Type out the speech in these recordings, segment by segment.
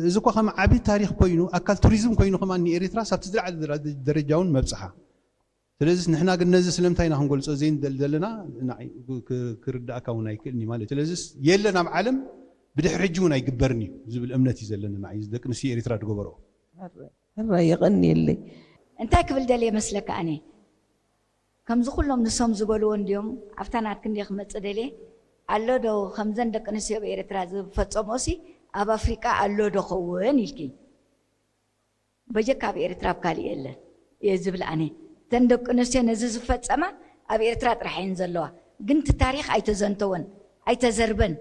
እዚ እኳ ከም ዓቢ ታሪኽ ኮይኑ፣ ኣካል ቱሪዝም ኮይኑ ከማን ንኤሪትራ ሳብቲ ዝለዓለ ደረ-፣ ደረጃ እውን መብጽሓ። ስለዚ ንሕና ግን ነዚ ስለምንታይ ኢና ክንገልጾ ዘይንደሊ ዘለና ንዓይ ክ-፣ ክርድኣካ እውን ኣይክእልን እዩ ማለት እዩ። ስለዚ የለን ኣብ ዓለም ብድሕሪ ሕጂ እውን ኣይግበርን እዩ ዝብል እምነት እዩ ዘለኒ ንዓይ፣ እዚ ደቂ ኣንስትዮ ኤሪትራ ዝገበርኦ። ሕራይ የቐንየለይ። እንታይ ክብል ደልየ መስለካ ኣነ? ከምዚ ኩሎም ንሶም ዝበልዎ እንድዮም ኣብታ ናትክን ድየ ክመጽእ ደልየ? ኣሎ ዶ ከምዘን ደቂ ኣንስትዮ ኣብ ኤርትራ ዝፈጸምኦሲ ኣብ ኣፍሪቃ ኣሎ ዶ ኸውን ኢልኪ? በጀካ ኣብ ኤርትራ ኣብ ካሊእ የለን እየ ዝብል ኣነ። እተን ደቂ ኣንስትዮ ነዚ ዝፈጸማ ኣብ ኤርትራ ጥራሕ እየን ዘለዋ። ግን እቲ ታሪኽ ኣይተዘንተወን ኣይተዘርበን።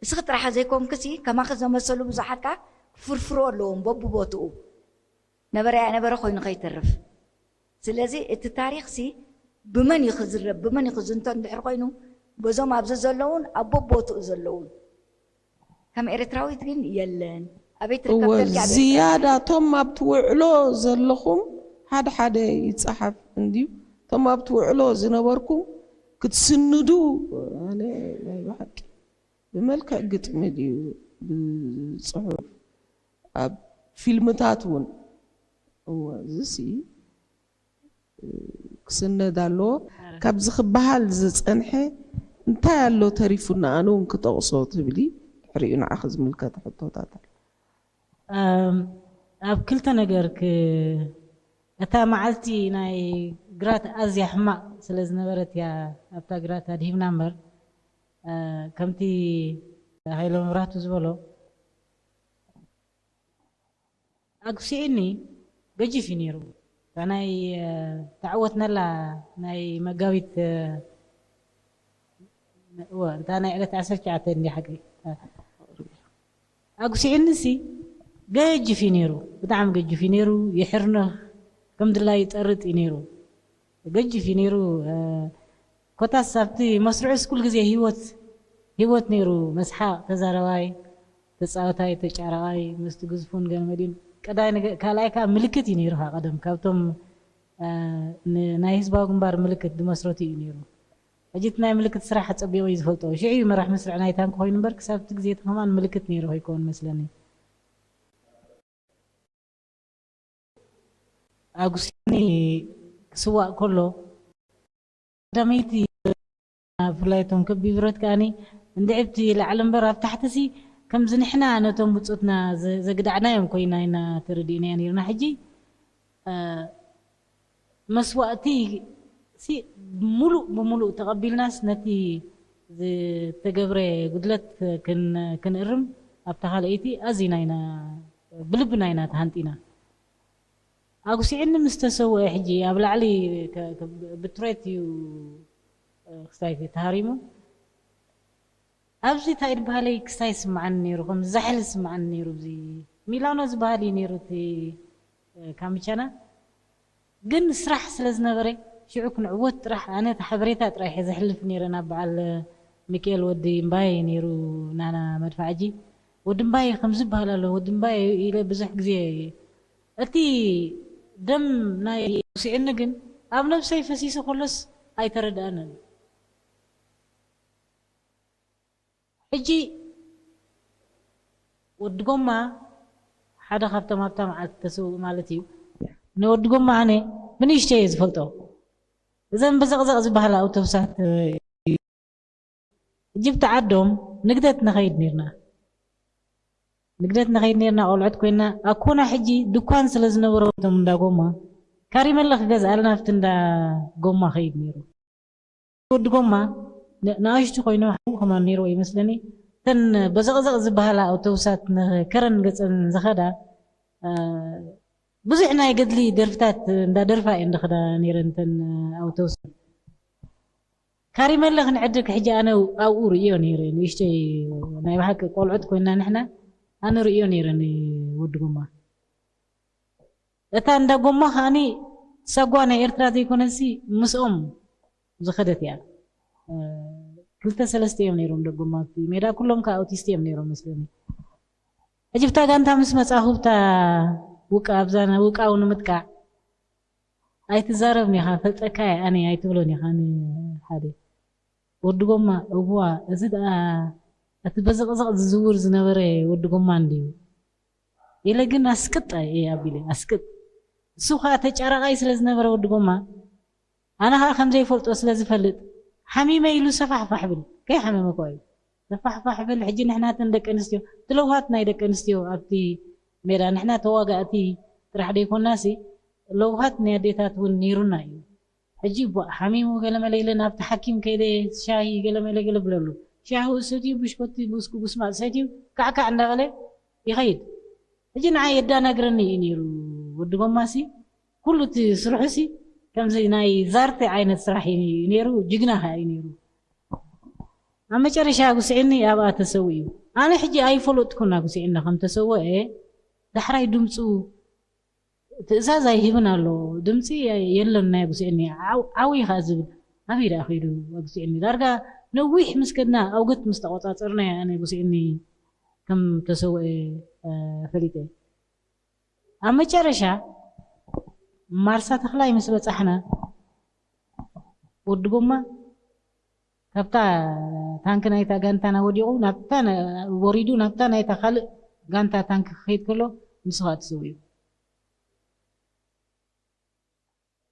እስኺ ጥራሕ ዘይኮንክሲ ከማኺ ዘመሰሉ ብዙሓት ከኣ ክፍርፍሮ ኣለዎም በብቦትኡ። ነበረ ያነበረ ኮይኑ ከይተርፍ። ስለዚ እቲ ታሪኽሲ ብመን እዩ ክዝረብ ብመን እዩ ክዝንቶ እንድሕር ኮይኑ በዞም ኣብዚ ዘለውን ኣብ በቦትኡ ዘለውን ከም ኤርትራዊት ግን የለን ኣበይ ትርከብ እወ ተልኪ ኣብ ኤርትራ ዝያዳ እቶም ኣብቲ ውዕሎ ዘለኹም ሓደ ሓደ ይፀሓፍ እንድዩ እቶም ኣብቲ ውዕሎ ዝነበርኩም ክትስንዱ ኣነ ናይ ብሓቂ ብመልክዕ ግጥሚ ድዩ ብፅሑፍ ኣብ ፊልምታት እውን እወ እዚሲ ክስነድ ኣለዎ ካብዚ ክበሃል ዝፀንሐ እንታይ ኣሎ ተሪፉና ኣነ እውን ክጠቕሶ ትብሊ ድሕሪኡ ንዓኺ ዝምልከት ሕቶታት ኣሎ ኣብ ክልተ ነገር እታ መዓልቲ ናይ ግራት ኣዝያ ሕማቕ ስለ ዝነበረት እያ ኣብታ ግራት ኣድሂብና እምበር ከምቲ ሃይለ መብራህቱ ዝበሎ ኣጉሲዕኒ ገጅፍ እዩ ነይሩ እታ ናይ ተዓወትናላ ናይ መጋቢት እታ ናይ ዕለት ዓሰርተ ትሽዓተ እንዲ ሓቂ ኣጉሲዕኒ ሲ ገጅፍ እዩ ነይሩ ብጣዕሚ ገጅፍ እዩ ነይሩ ይሕርንኽ ከም ድላይ ይጠርጥ እዩ ነይሩ ገጅፍ እዩ ነይሩ ኮታስ ኣብቲ መስርዑ ስኩል ግዜ ህይወት ህይወት ነይሩ መስሓቅ ተዛረባይ ተፃወታይ ተጫራቃይ ምስቲ ግዝፉን ገለመሊኡን ቀዳይ ነገ ካልኣይ ከዓ ምልክት እዩ ነይሩ ከዓ ቀደም ካብቶም እ፣ ን- ናይ ህዝባዊ ግንባር ምልክት ዝመስረቱ እዩ ነይሩ ሕጂ እቲ ናይ ምልክት ስራሕ ኣፀቢቑ እዩ ዝፈልጦ ሽዑ እዩ መራሕ መስርዕ ናይ ታንክ ኮይኑ እምበር ክሳብ እቲ ግዜ እቲ ከማን ምልክት ነይሩ ከይከውን መስለኒ ኣጉስቲኒ ክስዋእ ከሎ ቀዳመይቲ ብፍላይ እቶም ከቢብ ብረት ከኣኒ እንድዕብቲ ላዕሊ እምበር ኣብ ታሕቲ ሲ ከምዚ ንሕና ነቶም ብፁትና ዘግዳዕናዮም ኮይና ኢና ተረዲእናያ ነርና ሕጂ መስዋእቲ ሲ ሙሉእ ብሙሉእ ተቐቢልናስ ነቲ ዝተገብረ ጉድለት ክንእርም ኣብታ ካልኣይቲ ኣዚና ኢና ብልብና ኢና ተሃንጢና ኣጉሲዕኒ ምስ ተሰውአ ሕጂ ኣብ ላዕሊ ብትሬት እዩ ክስታይ ተሃሪሙ ኣብዚ እንታይ ድበሃለይ ክስታይ ስምዓኒ ነይሩ ከም ዛሕሊ ስምዓኒ ነይሩ እዚ ሚላኖ ዝበሃል እዩ ነይሩ እቲ ካምቻና ግን ስራሕ ስለ ዝነበረ ሽዑ ክንዕወት ጥራሕ ኣነ እቲ ሓበሬታ ጥራሕ እየ ዘሕልፍ ነይረ ናብ በዓል ሚካኤል ወዲ እምባየ ነይሩ ናና መድፋዕጂ ወዲ እምባየ ከምዚ ይበሃል ኣሎ ወዲ እምባየ ኢለ ብዙሕ ግዜ እቲ ደም ናይ ስዕኒ ግን ኣብ ነብሰይ ፈሲሱ ከሎስ ኣይተረድኣንን ሕጂ ወዲ ጎማ ሓደ ካብቶም ኣብታ መዓልቲ ተስውእ ማለት እዩ ንወዲ ጎማ ኣነ ብንእሽተይ እየ ዝፈልጦ እዘን በዘቕዘቕ ዝበሃላ ኣውቶብሳት ሕጂ ብቲ ዓዶም ንግደት ነኸይድ ነርና ንግደት ነኸይድ ነርና ቆልዑት ኮይና ኣኮና ሕጂ ድኳን ስለ ዝነበሮ ቶም እንዳ ጎማ ካሪመለ ክገዝኣልና ኣብቲ እንዳ ጎማ ኸይድ ነይሩ ወዲ ጎማ ንኣሽቱ ኮይኖም ሓዉ ከማን ነይርዎ ይመስለኒ እተን በዘቕዘቕ ዝበሃላ ኣውቶቡሳት ንከረን ገፀን ዝኸዳ ብዙሕ ናይ ገድሊ ደርፍታት እንዳደርፋ እየን ዝኸዳ ነይረን እተን ኣውቶቡሳት ካሪመለ ክንዕድግ ሕጂ ኣነ ኣብኡ ርእዮ ነይረ ንእሽተይ ናይ ብሓቂ ቆልዑት ኮይና ንሕና ኣነ ርእዮ ነይረ ንወዲ ጎማ እታ እንዳ ጎማ ከዓኒ ሳጓ ናይ ኤርትራ ዘይኮነሲ ምስኦም ዝኸደት እያ ክልተ ሰለስተ እዮም ነይሮም ደጎማ ኣብቲ ሜዳ ኩሎም ከዓ ኣውቲስት እዮም ነይሮም መስለኒ ሕጂ ብታ ጋንታ ምስ መፃኹ ብታ ውቃ ኣብዛ ውቃው ንምጥቃዕ ኣይትዛረብን ኢኻ ፈልጠካ እየ ኣነ ኣይትብሎን ኢኻ ንሓደ ወዲ ጎማ እዋ እዚ ደኣ እቲ በዘቕዘቕ ዝዝውር ዝነበረ ወዲ ጎማ እንድዩ ኢለ ግን ኣስቅጥ እየ ኣቢለ ኣስቅጥ። እሱ ከዓ ተጫራቃይ ስለ ዝነበረ ወዲ ጎማ፣ ኣነ ከዓ ከም ዘይፈልጦ ስለ ዝፈልጥ፣ ሓሚመ ኢሉ ሰፋሕፋሕ ብል። ከይሓመመ እኳ እዩ ሰፋሕፋሕ ብል። ሕጂ ንሕና እተን ደቂ ኣንስትዮ፣ እቲ ለውሃት ናይ ደቂ ኣንስትዮ ኣብቲ ሜዳ፣ ንሕና ተዋጋእቲ ጥራሕ ደይኮናሲ፣ ለውሃት ናይ ኣዴታት እውን ነይሩና እዩ። ሕጂ ቧእ ሓሚሙ ገለመለ ኢለ ናብቲ ሓኪም ከይደ፣ ሻሂ ገለመለ ገለ ብለሉ። ሻሂ ሰትዩ፣ ብሽኮቲ ብስኩ ጉስማጥ ሰትዩ፣ ካዕካዕ እንዳበለ ይኸይድ። ሕጂ ንዓይ የዳናግረኒ እዩ ነይሩ። ወዲ ጎማሲ ኩሉ እቲ ስርሑሲ ከምዚ ናይ ዛርተ ዓይነት ስራሕ እዩ ነይሩ። ጅግና ከዓ እዩ ነይሩ። ኣብ መጨረሻ ጉስዒኒ ኣብኣ ተሰዊኡ። ኣነ ሕጂ ኣይፈለጥኩን ኣጉስዒኒ ከም ተሰወአ። ዳሕራይ ድምፁ ትእዛዝ ኣይህብን ኣሎ። ድምፂ የለን ናይ ኣጉስዒኒ። ዓው-፣ ዓው እዩ ከዓ ዝብል። ኣበይ ደኣ ከይዱ ኣጉስዒኒ? ዳርጋ ነዊሕ ምስ ከድና፣ ኣውገት ምስ ተቆፃፀርና እየ ኣነ ኣጉስዒኒ ከም ተሰወአ፣ እ፣ ፈሊጠ። ኣብ መጨረሻ ማርሳ ተኽላይ ምስ በጻሕና፣ ወዲ ጎማ ካብታ ታንኪ ናይታ ጋንታና ወዲቑ፣ ናብታ ነ-፣ ወሪዱ፣ ናብታ ናይታ ካልእ ጋንታ ታንኪ ክኸይድ ከሎ፣ ንሱ ኸኣ ተሰዊኡ።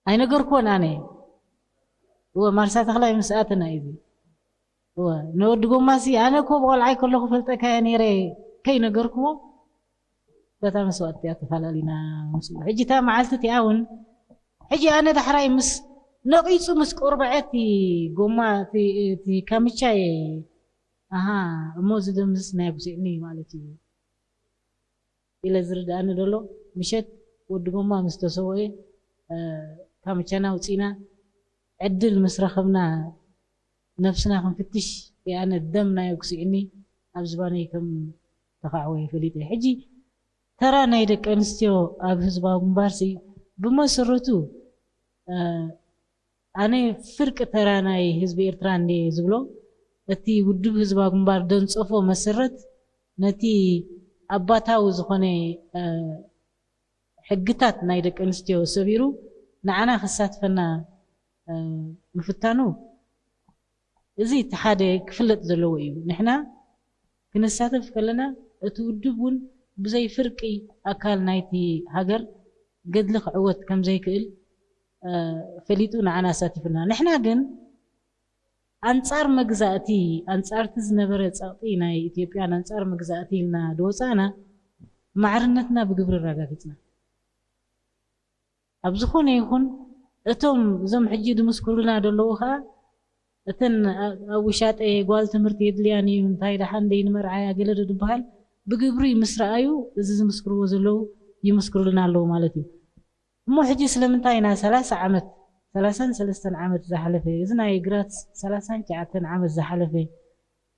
ኣይነገርኩዎን ኣነ። እወ፣ ማርሳ ተኽላይ ምስ ኣተና እዩ እዚ። እወ፣ ንወዲ ጎማሲ፣ ኣነ እኮ ብቆልዓይ ከለኹ ፈልጠካየ ነይረ ከይነገርኩዎ፣ በታ መስዋእቲ እያ ተፈላለዩና ምስኡ። ሕጂ እታ መዓልቲ እቲኣ እውን፣ ሕጂ ኣነ ዳሕራይ ምስ ነቒጹ ምስ ቆርበዐ እቲ ጎማ፣ እቲ፣ እቲ ካምቻ እየ፣ ኣሃ፣ እሞ እዚ ደምስስ ናይ ኣጉስዒኒ እዩ ማለት እዩ ኢለ ዝርድኣኒ ዘሎ። ምሸት ወዲ ጎማ ምስ ተሰወኤ፣ እ፣ ካምቻና ኣውጺእና፣ ዕድል ምስ ረኸብና ነብስና ክንፍትሽ፣ ኣነ ደም ናይ ኣጉስዒኒ ኣብ ዝባነይ ከም ተኻዕወ ፈሊጠ። ሕጂ ተራ ናይ ደቂ ኣንስትዮ ኣብ ህዝባዊ ግንባርሲ ብመሰረቱ፣ እ፣ ኣነ ፍርቂ ተራ ናይ ህዝቢ ኤርትራ እንድየ ዝብሎ። እቲ ውድብ ህዝባዊ ግንባር ደንጸፎ መሰረት ነቲ ኣባታዊ ዝኾነ፣ እ፣ ሕግታት ናይ ደቂ ኣንስትዮ ሰቢሩ ንዓና ከሳትፈና፣ እ፣ ምፍታኑ፣ እዚ እቲ ሓደ ክፍለጥ ዘለዎ እዩ። ንሕና ክንሳተፍ ከለና፣ እቲ ውድብ እውን ብዘይ ፍርቂ ኣካል ናይቲ ሃገር ገድሊ ክዕወት ከም ዘይክእል፣ እ፣ ፈሊጡ ንዓና ኣሳቲፉና። ንሕና ግን ኣንጻር መግዛእቲ፣ ኣንጻርቲ ዝነበረ ጸቕጢ ናይ ኢትዮጵያን ኣንጻር መግዛእቲ ኢልና ዝወጻእና፣ ማዕርነትና ብግብሪ ኣረጋጊጽና። ኣብ ዝኾነ ይኹን፣ እቶም እዞም ሕጂ ዝምስክሩልና ዘለዉ ኸኣ፣ እተን ኣ-፣ ኣብ ውሻጠ ጓል ትምህርቲ የድልያን እዩ፣ እንታይ ደሓን ደይ ንመርዓያ ገለ ዶ ዝበሃል፣ ብግብሪ ምስ ረኣዩ፣ እዚ ዝምስክርዎ ዘለዉ ይምስክሩልና ኣለዉ ማለት እዩ። እሞ ሕጂ ስለምንታይ ኢና ሰላሳ ዓመት፣ ሰላሳን ሰለስተን ዓመት ዝሓለፈ፣ እዚ ናይ ግራት ሰላሳን ትሽዓተን ዓመት ዝሓለፈ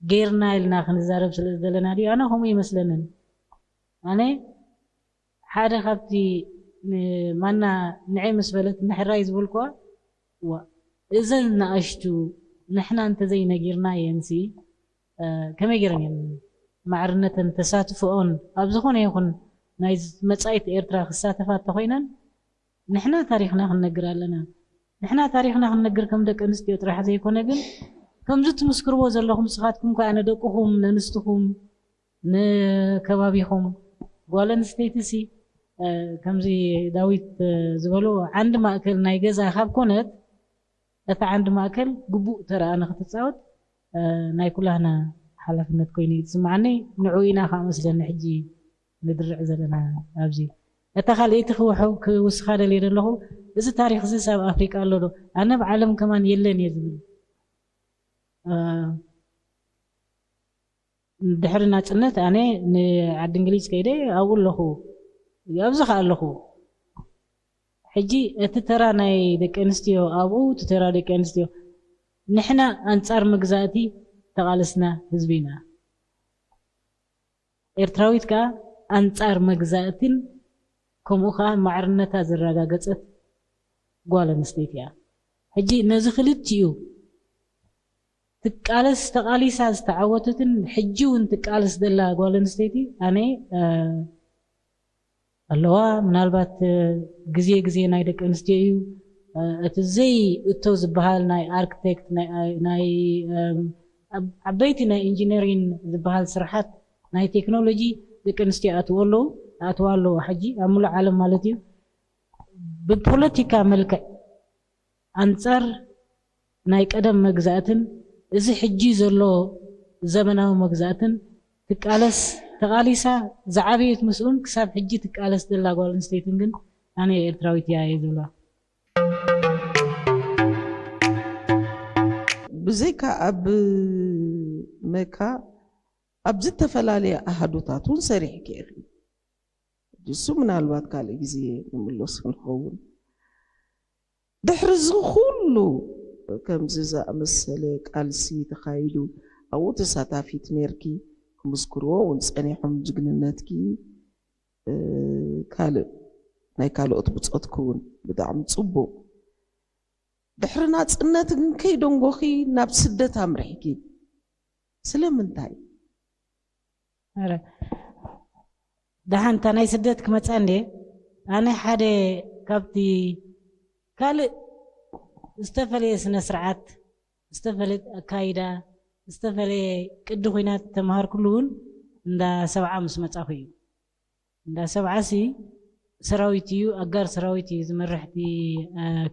ጌርና ኢልና ክንዛረብ ስለ ዝደለና ድዩ? ኣነ ከምኡ ይመስለንን። ኣነ ሓደ ካብቲ ን-፣ ማና ንዐ ምስ በለት ንሕራይ ዝበልኩዋ፣ ዋ፣ እዘን ንኣሽቱ ንሕና እንተዘይነጊርናየንሲ፣ እ፣ ከመይ ገይረን እየን ማዕርነተን ተሳትፎኦን ኣብ ዝኾነ ይኹን ናይ መጻኢት ኤርትራ ክሳተፋ እንተኾይነን፣ ንሕና ታሪኽና ክንነግር ኣለና። ንሕና ታሪኽና ክንነግር ከም ደቂ ኣንስትዮ ጥራሕ ዘይኮነ ግን፣ ከምዚ ትምስክርዎ ዘለኹም ንስኻትኩም ከኣ ንደቅኹም፣ ነንስትኹም፣ ንከባቢኹም፣ ጓል ኣንስተይቲ ሲ፣ እ፣ ከምዚ ዳዊት፣ እ፣ ዝበሎ ዓንዲ ማእከል ናይ ገዛ ካብ ኮነት፣ እታ ዓንዲ ማእከል ግቡእ ተራኣ ንክትጻወት፣ እ፣ ናይ ኩላህና ሓላፍነት ኮይኑ እዩ ዝስምዓኒ። ንዕኡ ኢና ከኣ መስለኒ ሕጂ ንድርዕ ዘለና ኣብዚ። እታ ካልኣይቲ ክውሕ-፣ ክውስኻ ደልየ ዘለኹ፣ እዚ ታሪኽ እዚስ ኣብ ኣፍሪቃ ኣሎ ዶ? ኣነ ኣብ ዓለም ከማን የለን እየ ዝብል። እ፣ ድሕሪ ናጽነት ኣነ ንዓዲ እንግሊዝ ከይደ ኣብኡ ኣለኹ፣ ኣብዚ ኸኣ ኣለኹ። ሕጂ እቲ ተራ ናይ ደቂ ኣንስትዮ ኣብኡ፣ እቲ ተራ ደቂ ኣንስትዮ፣ ንሕና ኣንጻር መግዛእቲ ተቓለስና ህዝቢ ኢና። ኤርትራዊት ከኣ ኣንጻር መግዛእትን ከምኡ ከኣ ማዕርነታ ዘረጋገጸት ጓል ኣንስተይቲ እያ። ሕጂ ነዚ ክልቲኡ ትቃለስ፣ ተቓሊሳ ዝተዓወተትን ሕጂ እውን ትቃለስ ዘላ ጓል ኣንስተይቲ ኣነ፣ እ፣ ኣለዋ። ምናልባት፣ እ፣ ግዜ ግዜ ናይ ደቂ ኣንስትዮ እዩ። እ፣ እቲ ዘይእቶ ዝበሃል ናይ ኣርክቴክት፣ ናይ፣ ናይ፣ እም፣ ዓብ-፣ ዓበይቲ ናይ ኢንጂነሪን ዝበሃል ስራሓት፣ ናይ ቴክኖሎጂ ደቂ ኣንስትዮ ይኣትዎ ኣለዉ። ኣትዋ ኣለዎ። ሕጂ ኣብ ሙሉእ ዓለም ማለት እዩ ብፖለቲካ መልክዕ ኣንጻር ናይ ቀደም መግዛእትን እዚ ሕጂ ዘሎ ዘመናዊ መግዛእትን ትቃለስ፣ ተቓሊሳ ዝዓበየት ምስኡን ክሳብ ሕጂ ትቃለስ ዘላ ጓል ኣንስተይትን ግን ኣነ ኤርትራዊት እያ እየ ዝብላ። ብዘይካ ኣብ መካ ኣብ ዝተፈላለየ ኣሃዱታት እውን ሰሪሕኪ ኢኺ። እሱ ምናልባት ካልእ ግዜ ንምለሱ ንኸውን። ድሕሪ እዚ ኩሉ ከምዚ ዝኣመሰለ ቃልሲ ተኻይዱ ኣብኡ ተሳታፊት ነርኪ፣ ክምስክርዎ እውን ጸኒሖም ጅግንነትኪ። ካልእ ናይ ካልኦት ብጾትኪ እውን ብጣዕሚ ጽቡቕ። ድሕሪ ናጽነት ግን ከይደንጎኺ ናብ ስደት ኣምሪሕኪ። ስለምንታይ? ኧረ ደሓን እታ ናይ ስደት ክመጻ እንዴ ኣነ ሓደ ካብቲ ካልእ ዝተፈለየ ስነ ስርዓት ዝተፈለየ ኣካይዳ ዝተፈለየ ቅዲ ኩናት ተምሃርኩሉ እውን እንዳ ሰብዓ ምስ መጻኹ እዩ። እንዳ ሰብዓ ሲ ሰራዊት እዩ፣ ኣጋር ሰራዊት እዩ ዝመርሕ እቲ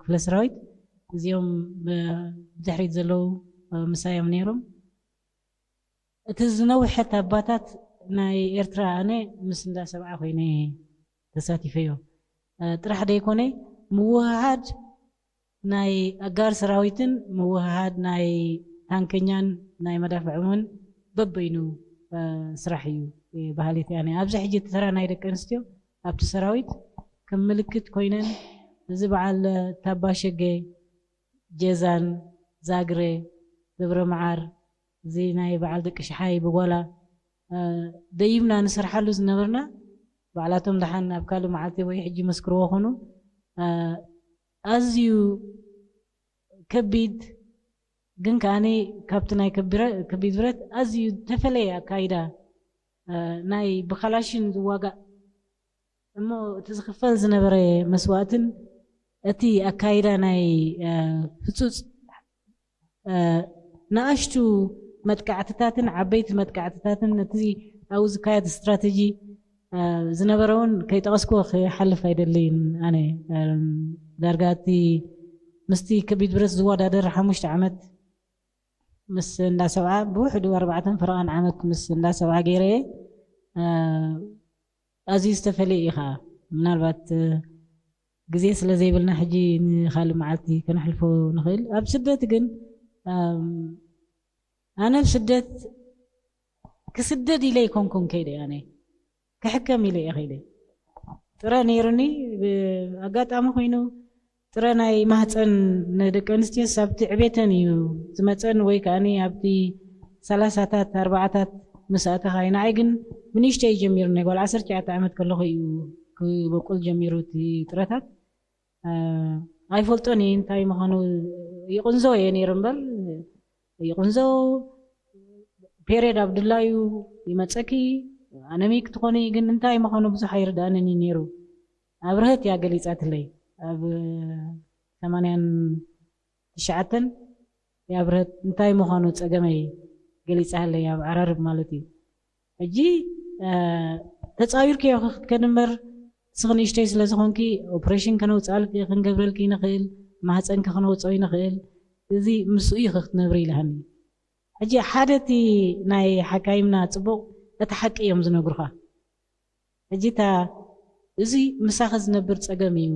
ክፍለ ሰራዊት። እዚኦም ብድሕሪት ዘለዉ ምሳዮም ነይሮም። እቲ ዝነውሐት ኣባታት ናይ ኤርትራ ኣነ ምስ እንዳ ሰብዓ ኮይነ ተሳቲፈዮ ጥራሕ ደይኮነ ምውህሃድ ናይ ኣጋር ሰራዊትን ምውህሃድ ናይ ታንከኛን ናይ መዳፍዕ እውን በበይኑ ስራሕ እዩ ባህሊት ያኔ ኣብዚ ሕጂ እቲ ተራ ናይ ደቂ ኣንስትዮ ኣብቲ ሰራዊት ከም ምልክት ኮይነን እዚ በዓል ታባሸገ ጀዛን ዛግረ ገብረ መዓር እዚ ናይ በዓል ደቂ ሽሓይ ብጓላ ደይብና ንሰርሓሉ ዝነበርና ባዕላቶም ደሓን ኣብ ካልእ መዓልቲ ወይ ሕጂ መስክርዎ ኾኑ ኣዝዩ ከቢድ ግን ከዓኒ ካብቲ ናይ ከቢድ ብረት ኣዝዩ ተፈለየ ኣካይዳ ናይ ብካላሽን ዝዋጋእ እሞ እቲ ዝኽፈል ዝነበረ መስዋእትን እቲ ኣካይዳ ናይ ህፁፅ ንኣሽቱ መጥቃዕትታትን ዓበይቲ መጥቃዕትታትን እቲ ኣብኡ ዝካየድ ስትራተጂ ዝነበረ እውን ከይጠቐስኩዎ ክሓልፍ ኣይደለይን ኣነ ዳርጋ እቲ ምስቲ ከቢድ ብረት ዝወዳደር ሓሙሽተ ዓመት ምስ እንዳ ሰብዓ ብውሕዱ ኣርባዕተን ፍርቓን ዓመት ምስ እንዳ ሰብዓ ገይረ ኣዝዩ ዝተፈለየ እዩ ከዓ ምናልባት ግዜ ስለ ዘይብልና ሕጂ ንካልእ መዓልቲ ከነሕልፎ ንኽእል ኣብ ስደት ግን ኣነ ኣብ ስደት ክስደድ ኢለ ይኮንኩን ከይደ ኣነ ክሕከም ኢለ እየ ከይደ ጥረ ነይሩኒ ኣጋጣሚ ኮይኑ ጥረ ናይ ማህፀን ንደቂ ኣንስትዮ ኣብቲ ዕቤተን እዩ ዝመፀን ወይ ከዓ ኣብቲ ሰላሳታት ኣርባዓታት ምስ ኣተኻ እዩ ንዓይ ግን ብንእሽተይ ጀሚሩ ናይ ጓል ዓሰርተ ትሽዓተ ዓመት ከለኹ እዩ ክበቁል ጀሚሩ እቲ ጥረታት ኣይፈልጦን እየ እንታይ ምዃኑ ይቕንዞ እየ ነይሩ እምበር ይቕንዞ ፔሬድ ኣብ ድላዩ ይመፀኪ ኣነሚክ ትኾኒ ግን እንታይ ምዃኑ ብዙሕ ኣይርድኣንን እዩ ነይሩ ኣብርሀት እያ ገሊፃትለይ ኣብ ሰማንያን ትሽዓተን ኣብርሀት እንታይ ምዃኑ ፀገመይ ገሊፃለይ ኣብ ዓራርብ ማለት እዩ ሕጂ ተፃዊርክዮ ክትከድ እምበር ንስኺ ንእሽተይ ስለ ዝኾንኪ ኦፕሬሽን ከነውፅኣልኪ ክንገብረልኪ ንኽእል ማህፀንኪ ክነውፅኦ ይንኽእል እዚ ምስኡ ኢኺ ክትነብሪ ኢልሃኒ ሕጂ ሓደ እቲ ናይ ሓካይምና ፅቡቕ እቲ ሓቂ እዮም ዝነግሩኻ ሕጂ እታ እዚ ምሳኺ ዝነብር ፀገም እዩ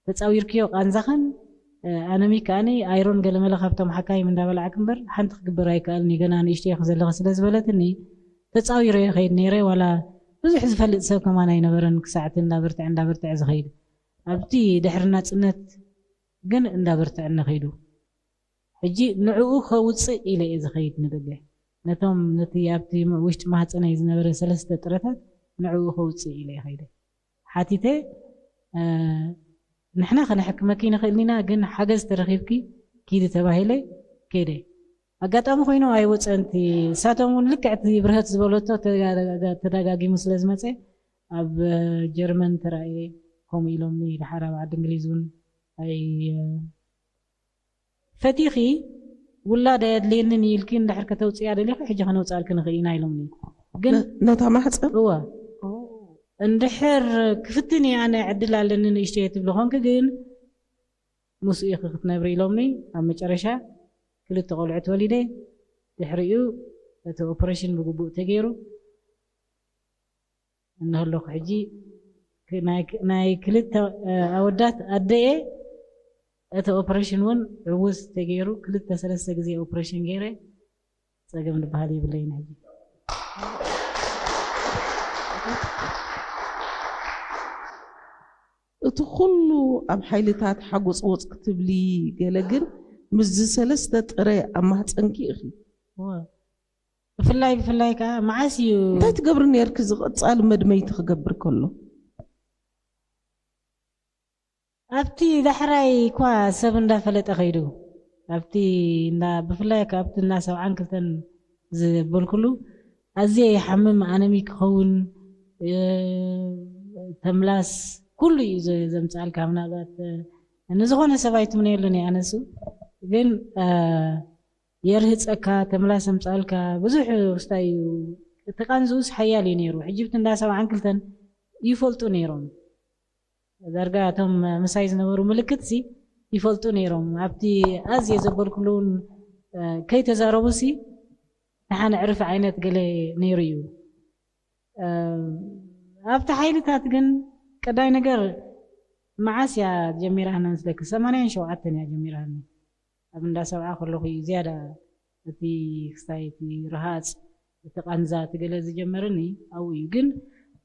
ተፃዊርክዮ ቃንዛኽን ኣነሚ ከዓኒ ኣይሮን ገለመለ ካብቶም ሓካይም እንዳበላዕክ እምበር ሓንቲ ክግበር ኣይከኣልን እዩ ገና ንእሽተይ ዘለኺ ስለ ዝበለትኒ ተፃዊረዮ ከይድ ነይረ ዋላ ብዙሕ ዝፈልጥ ሰብ ከማን ኣይነበረን ክሳዕቲ እንዳበርትዐ እንዳበርትዐ ዝኸይድ ኣብቲ ድሕሪ ናፅነት ግን እንዳበርትዐ ነኸይዱ ሕጂ ንዕኡ ከውፅእ ኢለ እየ ዝኸይድ ንደገ ነቶም ነቲ ኣብቲ ውሽጢ ማህፀነይ ዝነበረ ሰለስተ ጥረታት ንዕኡ ከውፅእ ኢለ እየ ከይደ ሓቲተ ንሕና ከነሕክመኪ ንኽእል ኢና ግን ሓገዝ ተረኺብኪ ኪዲ ተባሂለ ከይደ ኣጋጣሚ ኮይኑ ኣይወፀንቲ እሳቶም እውን ልክዕ እቲ ብርሀት ዝበለቶ ተደጋጊሙ ስለ ዝመፀ ኣብ ጀርመን ተራእየ ከምኡ ኢሎምኒ ድሓር ኣብ ዓዲ እንግሊዝ እውን ኣይ ፈቲኺ ውላድ ኣየድልየንን እዩ ኢልኪ እንድሕር ከተውፅያ ደሊኺ ሕጂ ከነውፅኣልኪ ንኽእል ኢና ኢሎምኒ ግን ነታ ማሕፀን እወ እንድሕር ክፍትን እየ ኣነ ዕድል ኣለኒ ንእሽተይ ትብሊ ኾንክ ግን ምስኡ ኢኺ ክትነብሪ ኢሎምኒ። ኣብ መጨረሻ ክልተ ቆልዑት ወሊደ። ድሕሪኡ እቲ ኦፕሬሽን ብግቡእ ተገይሩ እንህለኹ ሕጂ ክ- ናይ ክ- ናይ ክልተ ኣወዳት ኣደየ እቲ ኦፕሬሽን እውን ዕውስ ተገይሩ ክልተ ሰለስተ ግዜ ኦፕሬሽን ገይረ ጸገም ዝበሃል የብለይን ሕጂ። እቲ ኩሉ ኣብ ሓይልታት ሓጎፅወፅ ክትብሊ ገለ ግን ምስዚ ሰለስተ ጥረ ኣብ ማህፀንኪ ኢኺ። ብፍላይ ብፍላይ ከዓ መዓስ እዩ እንታይ ትገብሪ ነርኪ ዝቐፃሊ መድመይቲ ክገብር ከሎ? ኣብቲ ዳሕራይ እኳ ሰብ እንዳፈለጠ ከይዱ ኣብቲ እንዳ ብፍላይ ኣብቲ እንዳ ሰብዓን ክልተን ዝበልኩሉ ኣዝየ ይሓምም ኣነሚ ክኸውን ተምላስ ኩሉ እዩ ዘምፅኣልካ ምናልባት ንዝኾነ ሰብ ኣይትምነየሉን እየ ኣነሱ ግን የርህፀካ ተምላስ ኣምፅኣልካ ብዙሕ ውስታይ እዩ እቲ ቃንዝኡስ ሓያል እዩ ነይሩ ሕጂ ብቲ እንዳ ሰብዓን ክልተን ይፈልጡ ነይሮም ዳርጋ እቶም ምሳይ ዝነበሩ ምልክት ሲ ይፈልጡ ነይሮም ኣብቲ ኣዝየ ዘበልኩሉ እውን ከይተዛረቡ ሲ ንሓነ ዕርፍ ዓይነት ገለ ነይሩ እዩ ኣብቲ ሓይልታት ግን ቀዳይ ነገር መዓስ እያ ጀሚራህና ንስለኪ ሰማንያን ሸውዓተን እያ ጀሚራህኒ ኣብ እንዳ ሰብዓ ከለኹ እዩ ዝያዳ እቲ ክስታይ እቲ ረሃፅ እቲ ቃንዛ እቲ ገለ ዝጀመረኒ ኣብኡ እዩ ግን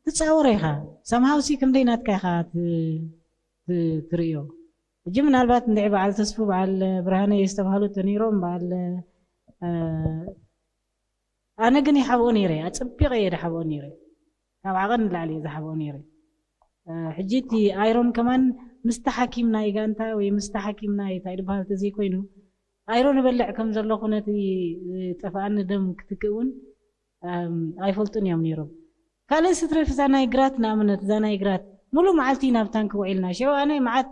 ትፃወሮ ኢኻ ሰምሃውሲ ክንደይ ናትካ ኢኻ ትርእዮ ሕጂ ምናልባት እንድዒ በዓል ተስፉ በዓል ብርሃነ ዝተባሃሉ ተነይሮም በዓል ኣነ ግን ይሓብኦ ነይረ ኣፀቢቐ እየ ዝሓብኦ ነይረ ካብ ዓቐን ንላዕሊ እየ ዝሓብኦ ነይረ ሕጂ እቲ ኣይሮን ከማን ምስቲ ሓኪም ናይ ጋንታ ወይ ምስቲ ሓኪም ናይ እንታይ ዝበሃል ተዘይኮይኑ ኣይሮን እበልዕ ከም ዘለኹ ነቲ ዝጠፍኣኒ ደም ክትክእ እውን ኣይፈልጡን እዮም ነይሮም ካልእ ስትረፍ እዛ ናይ ግራት ንኣብነት እዛ ናይ ግራት ሙሉ መዓልቲ ናብ ታንክ ውዒልና ሽዑ ኣነ መዓት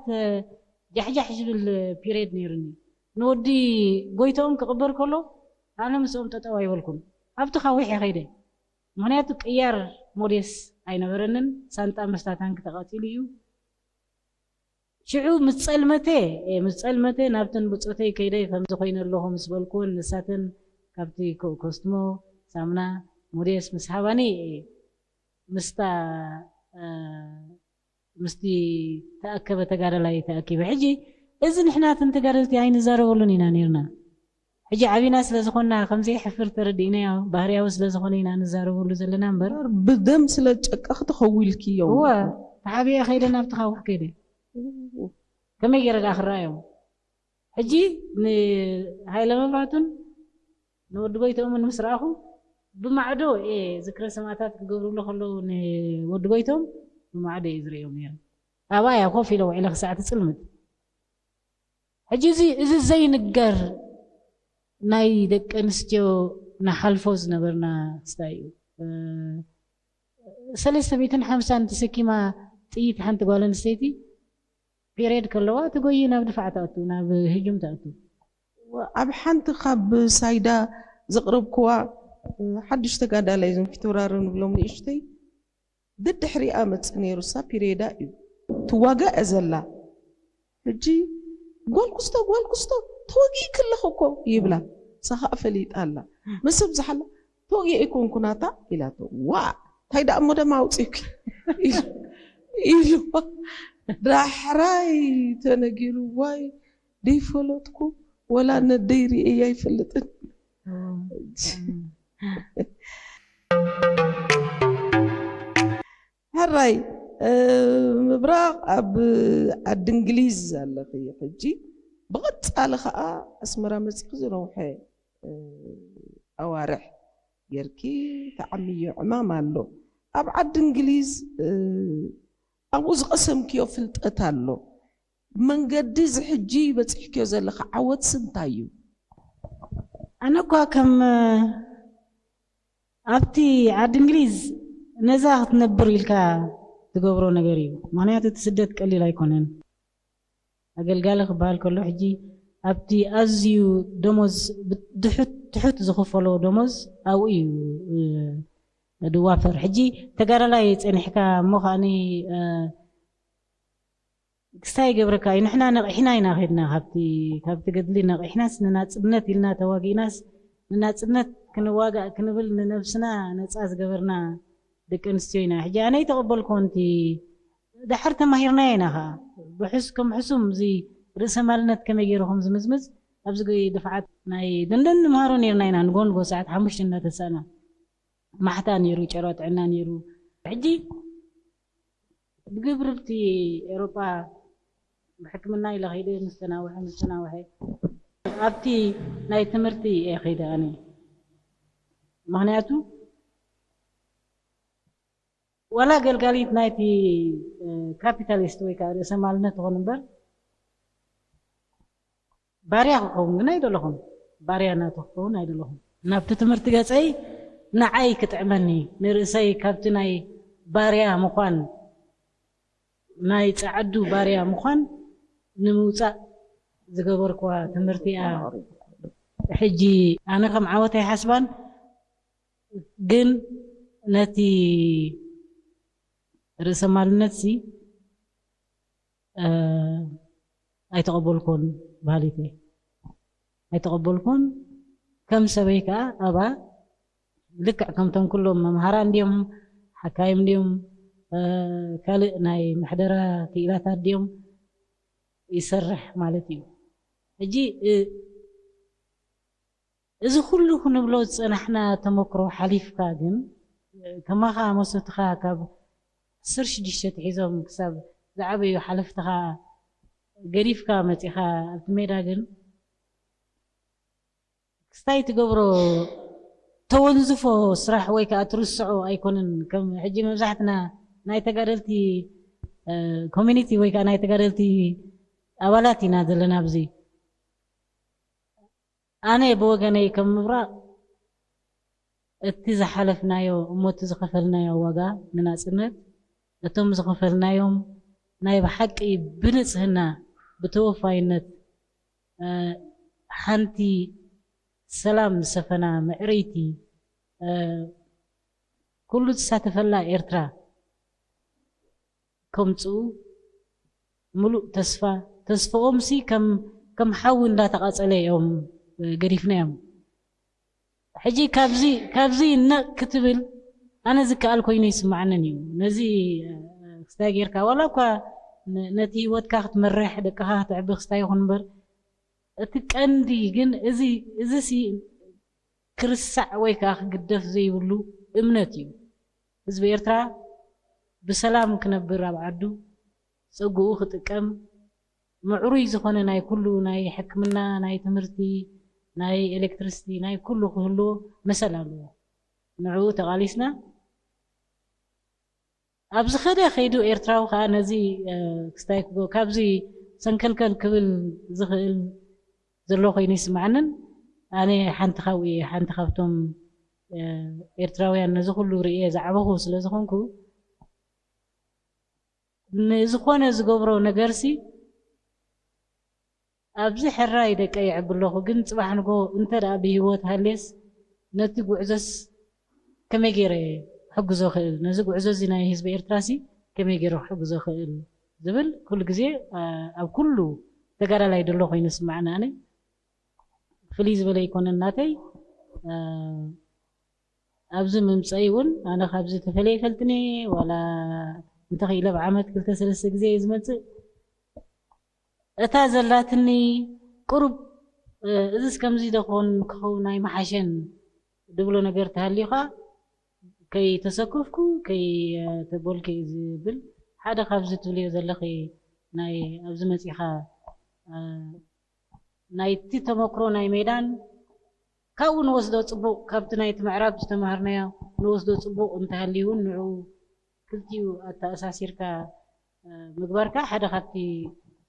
ጃሕጃሕ ዝብል ፒሬድ ነይሩኒ ንወዲ ጎይቶኦም ክቕበር ከሎ ኣነ ምስኦም ጠጠው ኣይበልኩን ኣብቲ ካዊሕ ከይደ ምክንያቱ ቅያር ሞዴስ ኣይነበረንን ሳንጣ መስታታን ክተቃፂሉ እዩ ሽዑ ምስ ፀልመተ ምስ ፀልመተ ናብተን ብፆተይ ከይደ ከምዚ ኮይነ ኣለኹ ምስ በልኩወን ንሳተን ካብቲ ኮስትሞ ሳምና ሞዴስ ምስ ሃባኒ ምስታ ምስቲ ተኣከበ ተጋደላይ ተኣኪበ ሕጂ እዚ ንሕናትን ተጋደልቲ ኣይንዛረበሉን ኢና ነርና ሕጂ ዓቢና ስለ ዝኾንና ከምዘይሕፍር ተረዲእናዮ ባህርያዊ ስለ ዝኾነ ኢና ንዛረበሉ ዘለና እምበር ብደም ስለ ጨቀኺ ተኸዊልክዮ እወ ተሓቢአ ከይደ ናብ ተኻውሕ ከይደ ከመይ ገይረ ደኣ ክረኣዮም ሕጂ ንሃይለ መብራቱን ንወዲ ጎይቶምን ምስ ረኣኹ ብማዕዶ እየ ዝክረ ሰማእታት ክገብርሉ ከለዉ ንወዲ ጎይቶም ብማዕዶ እየ ዝርእዮም ነይረ ኣብኣ እያ ኮፍ ኢለ ውዒለ ክሳዕ ትፅልምት ሕጂ እዚ እዚ ዘይንገር ናይ ደቂ ኣንስትዮ ንሓልፎ ዝነበርና ክስታይ እዩ ሰለስተ ሚእትን ሓምሳን ተሰኪማ ጥይት ሓንቲ ጓል ኣንስተይቲ ፔሬድ ከለዋ ትጎይ ናብ ድፋዕ ትኣቱ ናብ ህጁም ትኣቱ ኣብ ሓንቲ ካብ ሳይዳ ዘቕረብክዋ ሓድሽ ተጋዳላይ እዞም ፊተውራሪ ንብሎም ንእሽተይ ደድሕሪኣ መጽእ ነይሩ እሳ ፒሬዳ እዩ ትዋጋእ ዘላ ሕጂ ጓል ኩስቶ ጓል ኩስቶ ተወጊእኪ ኣለኹ እኮ ይብላ እሳ ከዓ ፈሊጣ ኣላ መሰብ ዝሓላ ተወጊአ ኣይኮንኩ ናታ ኢላቶ ዋ እንታይ ደኣ እሞ ደማ ኣውፅእኪ ኢሉ ዳሕራይ ተነጊሩ ዋይ ደይፈለጥኩ ወላ ነደይ ርእየ ኣይፈልጥን ሕራይ ምብራቕ ኣብ ዓዲ እንግሊዝ ኣለኺ ሕጂ ብቐፃሊ ከዓ ኣስመራ መፂኺ ዝነውሐ ኣዋርሕ ጌርኪ ተዓምዮ ዕማም ኣሎ ኣብ ዓዲ እንግሊዝ ኣብኡ ዝቐሰምክዮ ፍልጠት ኣሎ መንገዲ እዚ ሕጂ በፂሕክዮ ዘለኺ ዓወትስ እንታይ እዩ? ኣነ እኳ ከም ኣብቲ ዓዲ እንግሊዝ ነዛ ክትነብር ኢልካ ትገብሮ ነገር እዩ። ምክንያቱ እቲ ስደት ቀሊል ኣይኮነን። ኣገልጋሊ ክበሃል ከሎ ሕጂ ኣብቲ ኣዝዩ ደሞዝ ትሑት ዝኽፈሎ ደሞዝ ኣብኡ እዩ ድዋፈር። ሕጂ ተጋዳላይ ጸኒሕካ እሞ ከኣኒ፣ እ፣ ክስታይ ይገብረካ እዩ። ንሕና ነቒሕና ኢና ኸድና፣ ካብቲ፣ ካብቲ ገድሊ ነቒሕናስ ንናጽነት ኢልና ተዋጊእናስ ንናጽነት ክንዋጋእ ክንብል ንነብስና ነጻ ዝገበርና ደቂ ኣንስትዮ ኢና። ሕጂ ኣነ ኣይተቐበልኩዎን፣ እቲ ደሓር ተማሂርናዮ ኢና ኸኣ። ብሕስ-፣ ከም ሕሱም እዚ ርእሰ ማልነት ከመይ ገይሩ ከም ዝምዝምዝ ኣብዚ ግዜ ድፍዓት ናይ ደንደን ንመሃሮ ነይርና ኢና፣ ንጎ ንጎ ሰዓት ሓሙሽተ እናተሳእና። ማሕታ ነይሩ፣ ጨራ ጥዕና ነይሩ። ሕጂ ብግብሪ ኣብቲ ኤውሮጳ ብሕክምና ኢለ ከይደ፣ ምስ ተናውሐ፣ ምስ ተናውሐ፣ ኣብቲ ናይ ትምህርቲ እየ ከይደ ኣነ። ምኽንያቱ ዋላ ገልጋሊት ናይቲ፣ እ፣ ካፒታሊስት ወይ ከዓ ርእሰ ማልነት ትኾን እምበር፣ ባርያ ክኸውን ግን ኣይደለኹን። ባርያ ናቱ ክኸውን ኣይደለኹን። ናብቲ ትምህርቲ ገጸይ ንዓይ ክጥዕመኒ፣ ንርእሰይ ካብቲ ናይ ባርያ ምዃን፣ ናይ ጸዓዱ ባርያ ምዃን ንምውጻእ ዝገበርኩዋ ትምህርቲ እያ። ሕጂ ኣነ ከም ዓወት ኣይሓስባን፣ ግን ነቲ ርእሰ ማልነትሲ፣ እ፣ ኣይተቐበልኩን በሃሊት እየ። ኣይተቐበልኩን። ከም ሰበይ ከኣ ኣብኣ ልክዕ ከምቶም ኩሎም መምሃራን ድዮም፣ ሓካይም ድዮም፣ እ፣ ካልእ ናይ ምሕደራ ክኢላታት ድዮም ይሰርሕ ማለት እዩ። ሕጂ፣ እ፣ እዚ ኩሉ ክንብሎ ዝጸናሕና ተመክሮ ሓሊፍካ ግን፣ ከማኻ መሶትኻ ካብ ዓሰርተ ሽዱሽተ ኣትሒዞም ክሳብ ዝዓበዩ ሓለፍትኻ ገዲፍካ መጺኻ ኣብቲ ሜዳ ግን ክስታይ ትገብሮ ተወንዝፎ ስራሕ ወይ ከኣ ትርስዖ ኣይኮነን። ከም ሕጂ መብዛሕትና ናይ ተጋደልቲ፣ እ፣ ኮሚኒቲ ወይ ከኣ ናይ ተጋደልቲ ኣባላት ኢና ዘለና ኣብዚ። ኣነ ብወገነይ ከም ምብራቕ፣ እቲ ዝሓለፍናዮ እሞ እቲ ዝኸፈልናዮ ዋጋ ንናጽነት፣ እቶም ዝኸፈልናዮም ናይ ብሓቂ ብንጽህና፣ ብተወፋይነት፣ እ፣ ሓንቲ ሰላም ዝሰፈና ምዕርይቲ፣ እ፣ ኩሉ ዝሳተፈላ ኤርትራ ከምጽኡ ምሉእ ተስፋ፣ ተስፍኦምሲ ከም፣ ከም ሓዊ እንዳተቓጸለ እዮም ገዲፍናዮም። ሕጂ ካብዚ፣ ካብዚ ነቕ ክትብል ኣነ ዝከኣል ኮይኑ ይስምዓንን እዩ። ነዚ፣ እ፣ ክስታይ ጌርካ፣ ዋላ እኳ ነ-፣ ነቲ ህይወትካ ክትመርሕ፣ ደቅኻ ክተዕቢ ክስታይ ይኹን እምበር፣ እቲ ቀንዲ ግን እዚ፣ እዚሲ ክርሳዕ ወይ ከኣ ክግደፍ ዘይብሉ እምነት እዩ። ህዝቢ ኤርትራ ብሰላም ክነብር፣ ኣብ ዓዱ ጸግኡ ክጥቀም፣ ምዕሩይ ዝኾነ ናይ ኩሉ፣ ናይ ሕክምና፣ ናይ ትምህርቲ፣ ናይ ኤሌክትሪሲቲ፣ ናይ ኩሉ ክህልዎ መሰል ኣለዎ። ንዕኡ ተቓሊስና ኣብ ዝኸደ ከይዱ ኤርትራዊ ከኣ ነዚ፣ እ፣ ክስታይ ክጎ-፣ ካብዚ ሰንከልከል ክብል ዝኽእል ዘሎ ኮይኑ ይስምዓንን። ኣነ ሓንቲ ካብኡ እየ፣ ሓንቲ ካብቶም፣ እ፣ ኤርትራውያን ነዚ ኩሉ ርእየ ዝዓበኹ ስለ ዝኾንኩ፣ ንዝኾነ ዝገብሮ ነገርሲ ኣብዚ ሕራይ ደቀይ የዕቢ ኣለኹ፣ ግን ጽባሕ ንጎ እንተ ደኣ ብህይወት ሃልየስ ነቲ ጉዕዞስ ከመይ ገይረ ክሕግዞ ክእል? ነዚ ጉዕዞ እዚ ናይ ህዝቢ ኤርትራሲ ከመይ ገይረ ክሕግዞ ክእል? ዝብል ኩሉ ግዜ፣ ኣ፣ ኣብ ኩሉ ተጋዳላይ ዘሎ ኮይኑ ይስምዓኒ። ኣነ ፍልይ ዝበለ ኣይኮነን ናተይ። ኣ፣ ኣብዚ ምምጸይ እውን ኣነ ካብዚ ተፈልየ ይፈልጥኒ፣ ዋላ እንተኽኢለ ብዓመት ክልተ ሰለስተ ግዜ እየ ዝመጽእ። እታ ዘላትኒ ቁሩብ፣ እ፣ እዝስ ከምዚ ዶ ክኸውን፣ ክኸውን ኣይምሓሸን ድብሎ ነገር ተሃልዩ ኸኣ ከይተሰከፍኩ፣ ከይተበልኩ እዩ ዝብል። ሓደ ካብዚ ትብልዮ ዘለኺ ናይ ኣብዚ መጺኻ፣ እ፣ ናይቲ ተመክሮ ናይ ሜዳን ካብኡ ንወስዶ ጽቡቕ፣ ካብቲ ናይቲ ምዕራብ ዝተማሃርናዮ ንወስዶ ጽቡቕ እንተሃልዩ እውን ንዕኡ ክልቲኡ ኣተኣሳሲርካ፣ እ፣ ምግባርካ ሓደ ካብቲ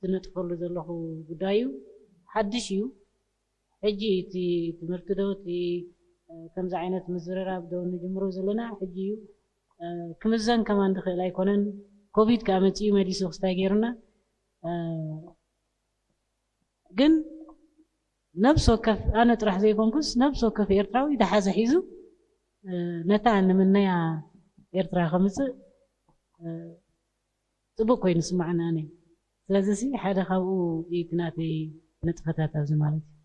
ዝነጥፈሉ ዘለኹ ጉዳይ እዩ። ሓድሽ እዩ። ሕጂ እቲ ትምህርቲ ዶ፣ እቲ፣ እ፣ ከምዚ ዓይነት ምዝርራብ ዶ ንጅምሮ ዘለና ሕጂ እዩ። እ፣ ክምዘን ከማን ዝኽእል ኣይኮነን። ኮቪድ ከኣ መጺኡ መሊሱ ክስታይ ገይሩና። እ፣ ግን ነብሲ ወከፍ፣ ኣነ ጥራሕ ዘይኮንኩስ፣ ነብሲ ወከፍ ኤርትራዊ ደሓዘ ሒዙ ነታ ንምነያ ኤርትራ ከምፅእ ፅቡቅ ኮይኑ ስማዕና ኣነ። ስለዚ ሲ ሓደ ካብኡ እዩ እቲ ናተይ ንጥፈታት ኣብዚ ማለት እዩ።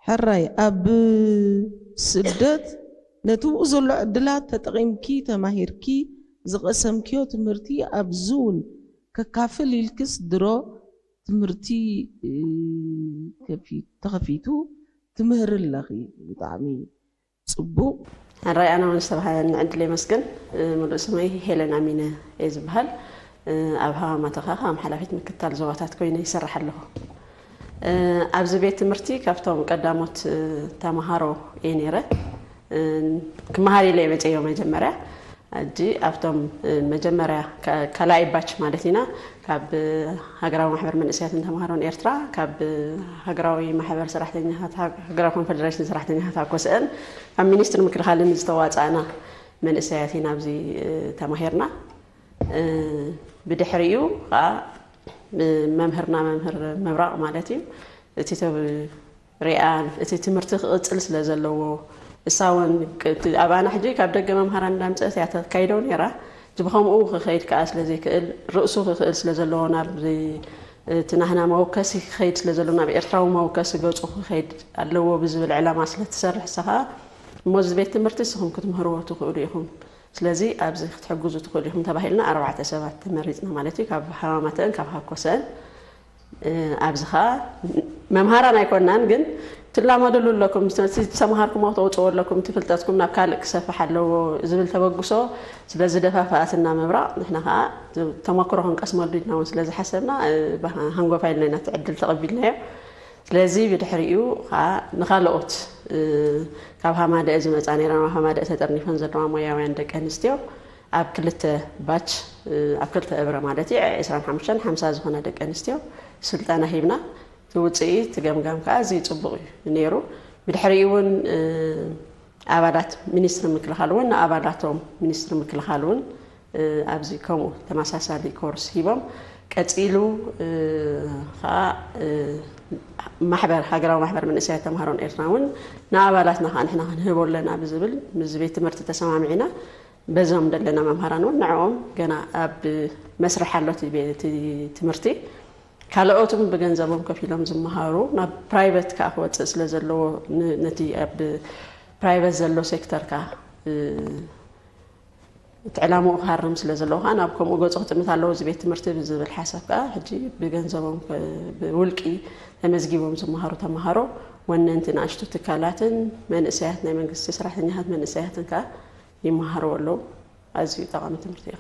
ሕራይ ኣብ ስደት ነቲ ብኡ ዘሎ ዕድላት ተጠቒምኪ ተማሂርኪ ዝቐሰምክዮ ትምህርቲ ኣብዚ እውን ከካፍል ኢልክስ ድሮ ትምህርቲ ተኸፊቱ ትምህሪ ኣለኺ። ብጣዕሚ ፅቡቅ። ሕራይ ኣነ እውን ዝተባሃበኒ ዕድል የመስግን። ምሉእ ስመይ ሄለን ኣሚነ እየ ዝበሃል። ኣብ ሃዋማተኻ ከም ሓላፊት ምክትታል ዞባታት ኮይነ ይሰርሕ ኣለኹ። ኣብዚ ቤት ትምህርቲ ካብቶም ቀዳሞት ተምሃሮ እየ ነይረ። ክመሃር ኢለ እየ መፅዮ መጀመርያ። ሕጂ ኣብቶም መጀመርያ ካልኣይ ባች ማለት ኢና ካብ ሃገራዊ ማሕበር መንእሰያትን ተምሃሮን ኤርትራ፣ ካብ ሃገራዊ ማሕበር ሰራሕተኛታት፣ ሃገራዊ ኮንፈደሬሽን ሰራሕተኛታት ኣኮስአን፣ ካብ ሚኒስትሪ ምክልኻልን ዝተዋፃእና መንእሰያት ኢና ኣብዚ ተማሂርና። ብድሕሪኡ ከዓ መምህርና መምህር ምብራቕ ማለት እዩ እቲ ሪኣ እቲ ትምህርቲ ክቕፅል ስለ ዘለዎ እሳ እውን ኣባና ሕጂ ካብ ደገ መምሃራን እንዳምፀአት እያ ተካይዶ ነይራ። እዚ ብከምኡ ክኸይድ ከዓ ስለ ዘይክእል ርእሱ ክኽእል ስለ ዘለዎ ናብ እቲ ናህና መወከሲ ክኸይድ ስለ ዘለዎ ናብ ኤርትራዊ መወከሲ ገፁ ክኸይድ ኣለዎ ብዝብል ዕላማ ስለ ትሰርሕ እሳ ከዓ እሞ እዚ ቤት ትምህርቲ ንስኹም ክትምህርዎ ትኽእሉ ኢኹም። ስለዚ ኣብዚ ክትሕግዙ ትኽእሉ ኢኹም ተባሂልና ኣርባዕተ ሰባት ተመሪፅና ማለት እዩ። ካብ ሃማማተአን ካብ ሃኮሰአን ኣብዚ ኸዓ መምሃራን ኣይኮናን ግን ትላመድሉ ኣለኩም ዝተመሃርኩሞ ተውፅዎ ኣለኩም እቲ ፍልጠትኩም ናብ ካልእ ክሰፍሕ ኣለዎ ዝብል ተበግሶ ስለ ዝደፋፍኣትና ምብራቕ ንሕና ኸዓ ተመክሮ ክንቀስመሉ ኢልና እውን ስለ ዝሓሰብና ሃንጎፋ ኢልና ኢና እቲ ዕድል ተቐቢልናዮ። ስለዚ ብድሕሪኡ ኸዓ ንኻልኦት ካብ ሃማደአ ዝመፃ ነይረን ኣብ ሃማደአ ተጠርኒፈን ዘለዋ ሞያውያን ደቂ ኣንስትዮ ኣብ ክልተ ባች ኣብ ክልተ እብረ ማለት እዩ ዕስራን ሓሙሽተን ሓምሳ ዝኾና ደቂ ኣንስትዮ ስልጠና ሂብና። እቲ ውፅኢት እቲ ገምጋም ከዓ ኣዝዩ ፅቡቕ እዩ ነይሩ። ብድሕሪኡ እውን ኣባላት ሚኒስትሪ ምክልኻል እውን ንኣባላቶም ሚኒስትሪ ምክልኻል እውን ኣብዚ ከምኡ ተመሳሳሊ ኮርስ ሂቦም ቀፂሉ ከዓ ማሕበር ሃገራዊ ማሕበር መንእሰያት ተምሃሮን ኤርትራ እውን ንኣባላትና ከዓ ንሕና ክንህቦ ኣለና ብዝብል ምስ ቤት ትምህርቲ ተሰማሚዕና በዞም ዘለና መምሃራን እውን ንዕኦም ገና ኣብ መስርሕ ኣሎ እቲ ትምህርቲ ካልኦትም ብገንዘቦም ከፊሎም ዝመሃሩ ናብ ፕራይቨት ከዓ ክወፅእ ስለ ዘለዎ ነቲ ኣብ ፕራይቨት ዘሎ ሴክተር ከዓ እቲ ዕላምኡ ክሃርም ስለ ዘለዎ ከዓ ናብ ከምኡ ገፁ ክጥምት ኣለዎ እዚ ቤት ትምህርቲ ብዝብል ሓሳብ ከዓ ሕጂ ብገንዘቦም ብውልቂ ተመዝጊቦም ዝመሃሩ ተምሃሮ ወነንቲ ንኣሽቱ ትካላትን መንእሰያት ናይ መንግስቲ ሰራሕተኛታት መንእሰያትን ከዓ ይመሃርዎ ኣለዉ። ኣዝዩ ጠቓሚ ትምህርቲ እዩ።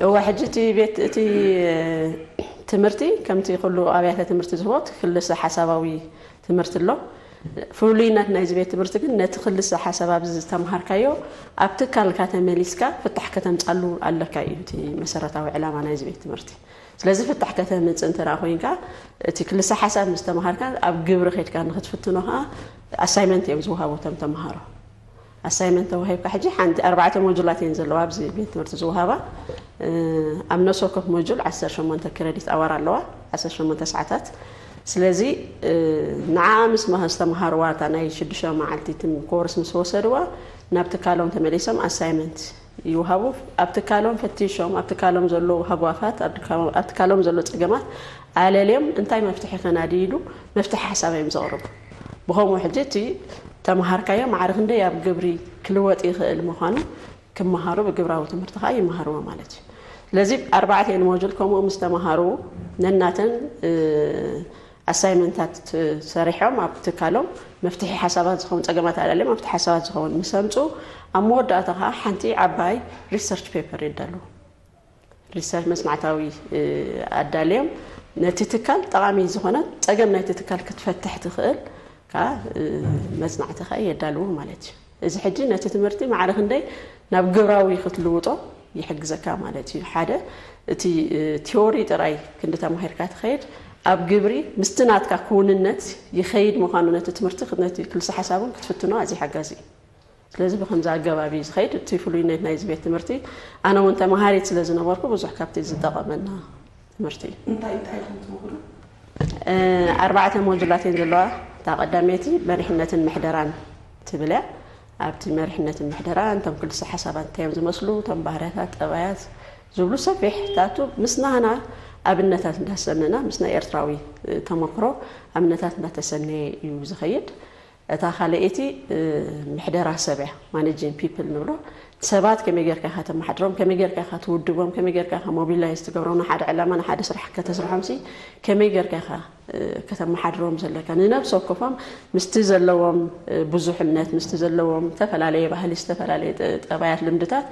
እወ ሕጂ እቲ ቤት እቲ ትምህርቲ ከምቲ ኩሉ ኣብያተ ትምህርቲ ዝህቦ እቲ ክልሰ ሓሳባዊ ትምህርቲ ኣሎ። ፍሉይነት ናይዚ ቤት ትምህርቲ ግን ነቲ ክልሰ ሓሳብ ኣብዚ ዝተምሃርካዮ ኣብ ትካልካ ተመሊስካ ፍታሕ ከተምፃሉ ኣለካ እዩ እቲ መሰረታዊ ዕላማ ናይዚ ቤት ትምህርቲ። ስለዚ ፍታሕ ከተምፅእ እንተ ኮይንካ እቲ ክልሰ ሓሳብ ምስ ተምሃርካ ኣብ ግብሪ ከድካ ንክትፍትኖ ከዓ ኣሳይመንት እዮም ዝወሃቡ እቶም ተምሃሮ። ኣሳይመንት ተዋሂብካ ሕጂ ሓንቲ ኣርባዕተ ሞጁላት እየን ዘለዋ ኣብዚ ቤት ትምህርቲ ዝወሃባ። ኣብ ነፍሲ ወከፍ ሞጁል ዓሰርተ ሸሞንተ ክረዲት ኣዋር ኣለዋ፣ ዓሰርተ ሸሞንተ ሰዓታት። ስለዚ ንዓ ምስ ዝተምሃርዋ እታ ናይ ሽዱሽተ መዓልቲ ኮርስ ምስ ወሰድዋ ናብ ትካሎም ተመሊሶም ኣሳይመንት ይወሃቡ። ኣብ ትካሎም ፈቲሾም ኣብ ትካሎም ዘለዉ ሃጓፋት ኣብ ትካሎም ዘለዉ ፀገማት ኣለልዮም እንታይ መፍትሒ ከናድይሉ መፍትሒ ሓሳብ እዮም ዘቕርቡ። ብኸምኡ ሕጂ እቲ ተምሃርካዮ ማዕረ ክንደይ ኣብ ግብሪ ክልወጥ ይኽእል ምዃኑ ክመሃሩ ብግብራዊ ትምህርቲ ከዓ ይመሃርዎ ማለት እዩ። ስለዚ ኣርባዕተን ሞጁል ከምኡ ምስ ተምሃሩ ነናተን ኣሳይመንታት ሰሪሖም ኣብ ትካሎም መፍትሒ ሓሳባት ዝኸውን ፀገማት ኣላልዮም ኣብቲ ሓሳባት ዝኸውን ምስ ኣምፁ ኣብ መወዳእታ ከዓ ሓንቲ ዓባይ ሪሰርች ፔፐር የዳልዉ። ሪሰርች መስማዕታዊ ኣዳልዮም ነቲ ትካል ጠቓሚ ዝኾነ ፀገም ናይቲ ትካል ክትፈትሕ ትኽእል ከዓ መፅናዕቲ ከዓ የዳልዉ ማለት እዩ። እዚ ሕጂ ነቲ ትምህርቲ ማዕረ ክንደይ ናብ ግብራዊ ክትልውጦ ይሕግዘካ ማለት እዩ። ሓደ እቲ ቲዎሪ ጥራይ ክንዲ ተማሂርካ ትኸይድ ኣብ ግብሪ ምስቲ ናትካ ክውንነት ይኸይድ ምዃኑ ነቲ ትምህርቲ ነቲ ክልሰ ሓሳብ እውን ክትፍትኖ ኣዝዩ ሓጋዚ እዩ። ስለዚ ብከምዚ ኣገባብ እዩ ዝኸይድ እቲ ፍሉይነት ናይዚ ቤት ትምህርቲ። ኣነ እውን ተምሃሪት ስለ ዝነበርኩ ብዙሕ ካብቲ ዝጠቐመና ትምህርቲ እዩ። እንታይ እንታይ ኢኹም ትምህሩ? ኣርባዕተ ሞጁላት እየን ዘለዋ። እታ ቀዳመይቲ መሪሕነትን ምሕደራን ትብል እያ። ኣብቲ መሪሕነትን ምሕደራን እቶም ክልተ ሓሳባት እንታይ እዮም ዝመስሉ፣ እቶም ባህርያታት፣ ጠባያት ዝብሉ ሰፊሕ ታቱ ምስ ናህና ኣብነታት እንዳሰነና፣ ምስ ናይ ኤርትራዊ ተመክሮ ኣብነታት እንዳተሰነየ እዩ ዝኸይድ። እታ ካልኣይቲ ምሕደራ ሰብ እያ፣ ማኔጂንግ ፒፕል ንብሎ። ሰባት ከመይ ጌርካ ኢኻ ተመሓድሮም፣ ከመይ ጌርካ ኢኻ ትውድቦም፣ ከመይ ጌርካ ኢኻ ሞቢላይዝ ትገብሮም፣ ንሓደ ዕላማ ንሓደ ስራሕ ከተስርሖም ሲ ከመይ ጌርካ ኢኻ ከተመሓድሮም ዘለካ፣ ንነብሲ ወከፎም ምስቲ ዘለዎም ብዙሕ እምነት፣ ምስቲ ዘለዎም ዝተፈላለየ ባህሊ፣ ዝተፈላለየ ጠባያት፣ ልምድታት